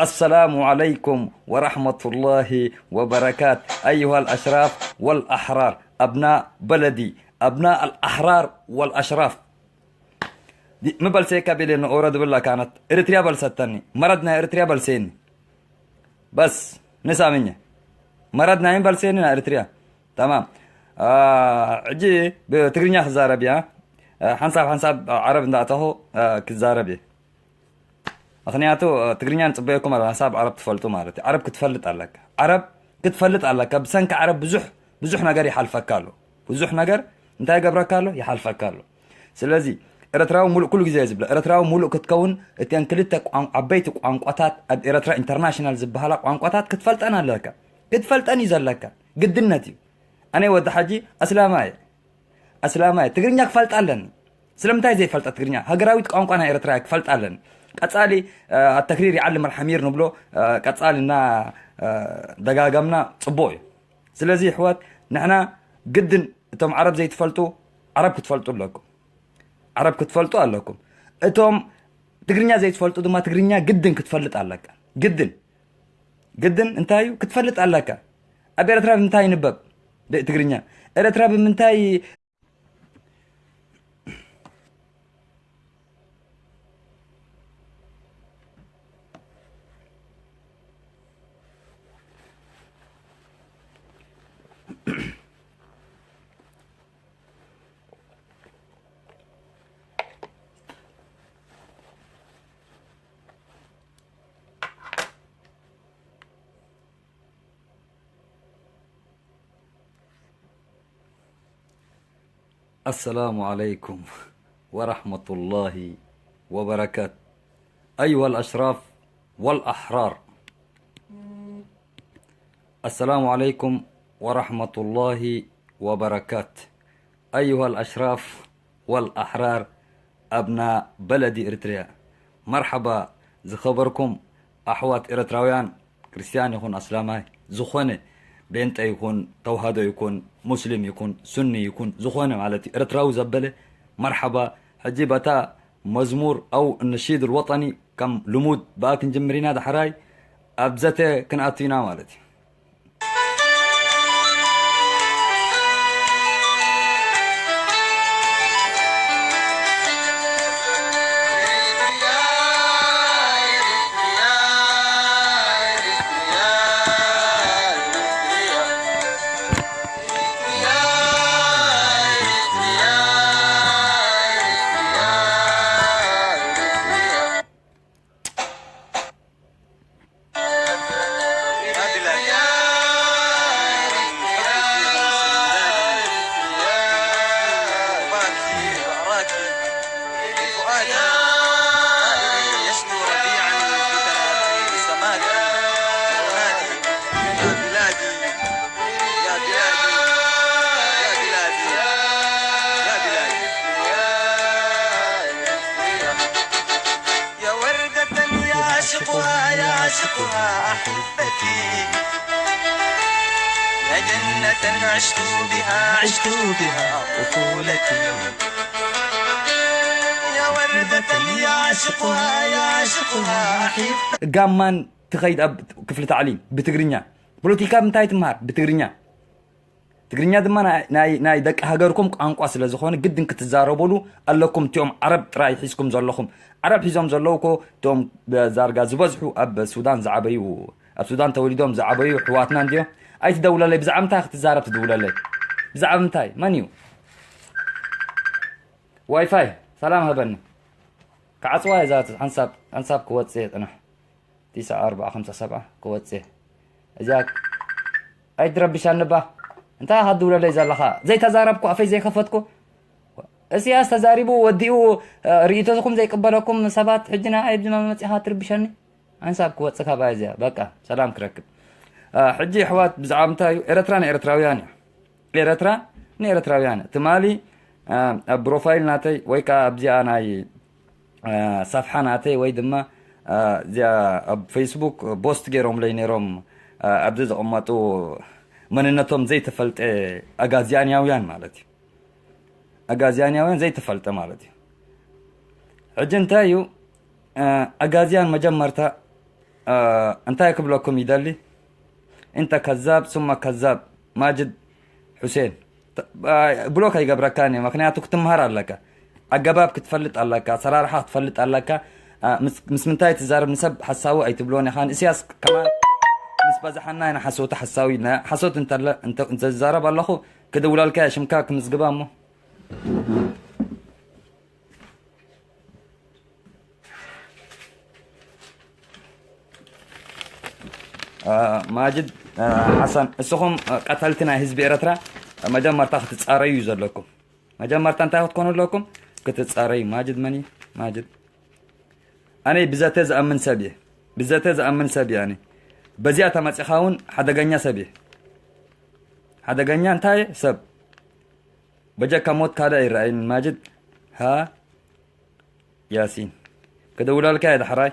السلام عليكم ورحمة الله وبركاته، أيها الأشراف والأحرار، أبناء بلدي، أبناء الأحرار والأشراف. دي، ما بلسيكا بيلي نورا دبلا كانت، إريتريا بلستني، مردنا إريتريا بلسيني. بس نسامني مرضنا ينبل سيننا إريتريا. تمام. آه، عجي بتقرينيا خزارة بيا. آه، حنساب، حنساب عرب ندعته، آه، كزارة بي. أخنياتو، آه، تقرينيا نتبعكم على حساب عرب تفلتو مالتي. عرب كتفلت عليك. عرب كتفلت عليك. بسنك عرب بزح، بزح نقر يحالفك كالو. بزح نقر، انت يقبرك كالو، يحالفك كالو. ስለዚ ኤርትራዊ ሙሉእ ኩሉ ግዜ እየ ዝብሎ፣ ኤርትራዊ ሙሉእ ክትከውን እተን ክልተ ቋን-፣ ዓበይቲ ቋንቋታት ኣብ ኤርትራ ኢንተርናሽናል ዝበሃላ ቋንቋታት ክትፈልጠን ኣለካ። ክትፈልጠን እዩ ዘለካ። ግድነት እዩ። ኣነ ወዲ ሓጂ ኣስላማይ እየ። ኣስላማይ እየ። ትግርኛ ክፈልጣ ኣለኒ። ስለምንታይ ዘይፈልጣ ትግርኛ? ሃገራዊት ቋንቋ ናይ ኤርትራ እያ፣ ክፈልጣ ኣለኒ። ቀጻሊ፣ እ፣ ኣተክሪር ይዓልም ኣልሓሚር ንብሎ፣ እ፣ ቀጻሊ እና፣ እ፣ ደጋገምና ጽቡቕ እዩ። ስለዚ ኣሕዋት ንሕና ግድን እቶም ዓረብ ዘይትፈልጡ ዓረብ ክትፈልጡ ኣለኩም። ዓረብ ክትፈልጡ ኣለኩም። እቶም ትግርኛ ዘይትፈልጡ ድማ ትግርኛ ግድን ክትፈልጥ ኣለካ። ግድን፣ ግድን እንታይ እዩ ክትፈልጥ ኣለካ። ኣብ ኤርትራ ብምንታይ ይንበብ ብ-፣ ትግርኛ? ኤርትራ ብምንታይ السلام عليكم ورحمة الله وبركاته. أيها الأشراف والأحرار. السلام عليكم ورحمة الله وبركاته. أيها الأشراف والأحرار أبناء بلد إريتريا. مرحبا ዝኸበርኩም ኣሕዋት ኤርትራውያን፣ ክርስትያን ይኹን ኣስላማይ፣ ዝኾነ ቤንጠ ይኹን ተዋህዶ ይኹን ሙስሊም ይኹን ሱኒ ይኹን ዝኾነ ማለት እዩ፣ ኤርትራዊ ዘበለ መርሓባ። ሕጂ በታ መዝሙር ኣው ነሺድ ልወጠኒ ከም ልሙድ ብኣ ክንጅምር ኢና፣ ዳሕራይ ኣብ ዘተ ክንኣቱ ኢና ማለት እዩ። يا عاشقها أحبتي، يا جنة عشت بها، عشت بها طفولتي. يا وردة يا عاشقها، يا عاشقها أحبتي. ጋማን ትኸይድ ኣብ ክፍሊ ታዕሊም ብትግርኛ። ፖለቲካ ምንታይ ትምሃር? ብትግርኛ። ትግርኛ ድማ ናይ፣ ናይ፣ ናይ ደቂ ሃገርኩም ቋንቋ ስለ ዝኾነ ግድን ክትዛረቡሉ ኣለኩም። እቲኦም ዓረብ ጥራይ ሒዝኩም ዘለኹም። ዓረብ ሒዞም ዘለዉ እኮ እቶም ዛርጋ ዝበዝሑ ኣብ ሱዳን ዝዓበዩ፣ ኣብ ሱዳን ተወሊዶም ዝዓበዩ ኣሕዋትና እንድዮም። ኣይትደውለለይ፣ ብዛዕባ ምንታይ ክትዛረብ ትድውለለይ? ብዛዕባ ምንታይ? መን እዩ? ዋይፋይ፣ ሰላም ሃበኒ። ክዓጽዋ እየ እዛ ሓንሳብ፣ ሓንሳብ ክወጽእ እየ ጽናሕ። ትስዓ ኣርባዓ ሓምሳ ሰብዓ ክወጽእ እየ። እዚኣ ኣይትረብሻኒ እባ። እንታይ ኢኻ ትድውለለይ ዘለኻ? ዘይተዛረብኩ፣ ኣፈይ ዘይከፈትኩ። እስያስ ተዛሪቡ ወዲኡ፣ እ፣ ርእይቶኹም ዘይቅበለኩም ሰባት ሕጂ ንዓይ ኣብዚ መመጺኻ ትርብሸኒ? ሓንሳብ ክወጽእ ካባይ እዚኣ። በቃ፣ ሰላም ክረክብ። እ፣ ሕጂ ኣሕዋት ብዛዕባ ምንታይ እዩ? ኤረትራ ንኤረትራውያን እያ። ኤረትራ ንኤረትራውያን። ትማሊ፣ እ፣ ኣብ ፕሮፋይል ናተይ ወይ ከኣ ኣብዚኣ ናይ፣ እ፣ ሰፍሓ ናተይ ወይ ድማ፣ እ፣ እዚኣ ኣብ ፌስቡክ ቦስት ገይሮምለይ ነይሮም፣ እ፣ ኣብዚ ዝቕመጡ መንነቶም ዘይተፈልጠ ኣጋዝያንያውያን ማለት እዩ። ኣጋዝያንያውያን ዘይተፈልጠ ማለት እዩ። ሕጂ እንታይ እዩ፣ እ፣ ኣጋዝያን መጀመርታ፣ እ፣ እንታይ ክብለኩም ይደሊ? እንተ ከዛብ ሱመ ከዛብ ማጅድ ሑሴን። ተ-፣ እ፣ ብሎክ ኣይገብረካን እየ፣ ምኽንያቱ ክትምሃር ኣለካ። ኣገባብ ክትፈልጥ ኣለካ፣ ኣሰራርሓ ክትፈልጥ ኣለካ። እ፣ ምስ፣ ምስ ምንታይ ትዛረብ ንሰብ ሓሳዊ ኣይትብሎን ኢኻ። ንእስያስ ከማን ምስ በዝሓና ኢና ሓሰውቲ ሓሳዊ ኢልና። ሓሶት እንተለ-፣ እንተ-፣ እንተ ዝዛረብ ኣለኹ ክድውለልካ እየ፣ ሽምካ ክምዝግባ እሞ። አ፣ ማጅድ፣ አ፣ ሓሰን፣ እስኹም፣ አ፣ ቀተልቲ ናይ ህዝቢ ኤረትራ መጀመርታ ክትጻረዩ እዩ ዘለኩም። መጀመርታ እንታይ ክትኮኑ ኣለኩም? ክትጻረዩ። ማጅድ መን እዩ? ማጅድ። ኣነ ብዘተ ዝኣምን ሰብ እየ። ብዘተ ዝኣምን ሰብ እየ ኣነ። በዚኣ ተመጺኻ እውን ሓደገኛ ሰብ እየ። ሓደገኛ እንታይ ሰብ? በጀካ ሞት ካልእ ኣይረኣይን ማጅድ። ሃ ያሲን። ክድውለልካ እየ ዳሕራይ።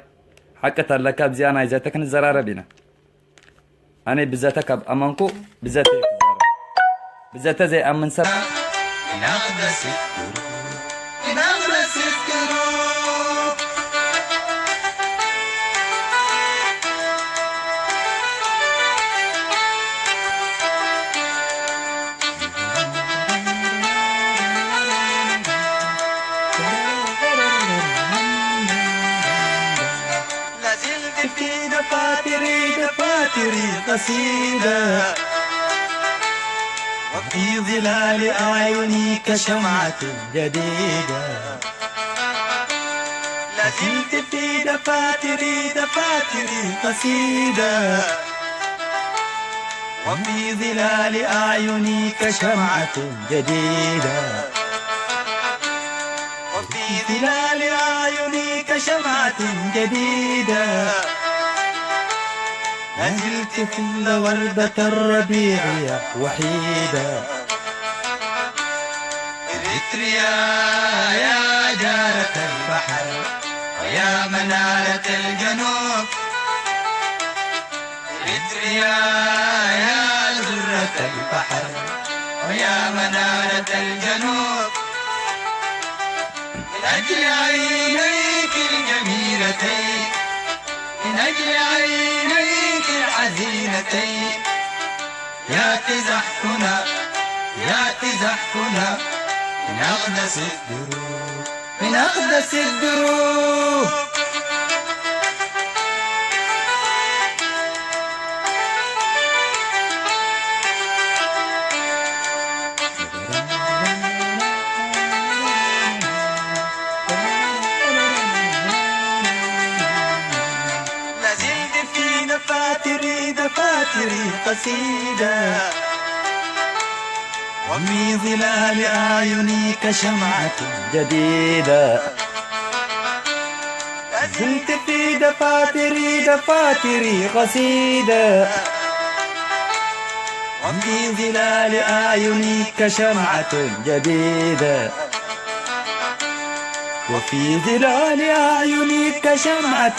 ሓቂ ተለካ ኣብዚኣ ናይ ዘተ ክንዘራረብ ኢና። ኣነ ብዘተ ካብ ኣመንኩ ብዘተ እየ ክዛረብ። ብዘተ ዘይኣምን ሰብ لازلت في دفاتري، دفاتري قصيدة، وفي ظلال أعيني كشمعة جديدة. لازلت في دفاتري، دفاتري قصيدة، وفي ظلال أعيني كشمعة جديدة. وفي ظلال أعيني كشمعة جديدة. ما زلت في وردة الربيع يا وحيدة. إريتريا يا جارة البحر ويا منارة الجنوب. إريتريا يا درة البحر ويا منارة الجنوب. من أجل عينيك الجميلتين، من أجل عينيك الحزينتين، يا تزحفنا، يا تزحفنا من أقدس الدروب، من أقدس الدروب. لازلت في دفاتري، دفاتري قصيدة، وفي ظلال أعيني كشمعة جديدة. لازلت في دفاتري، دفاتري قصيدة، وفي ظلال أعيني كشمعة جديدة، وفي ظلال أعيني كشمعة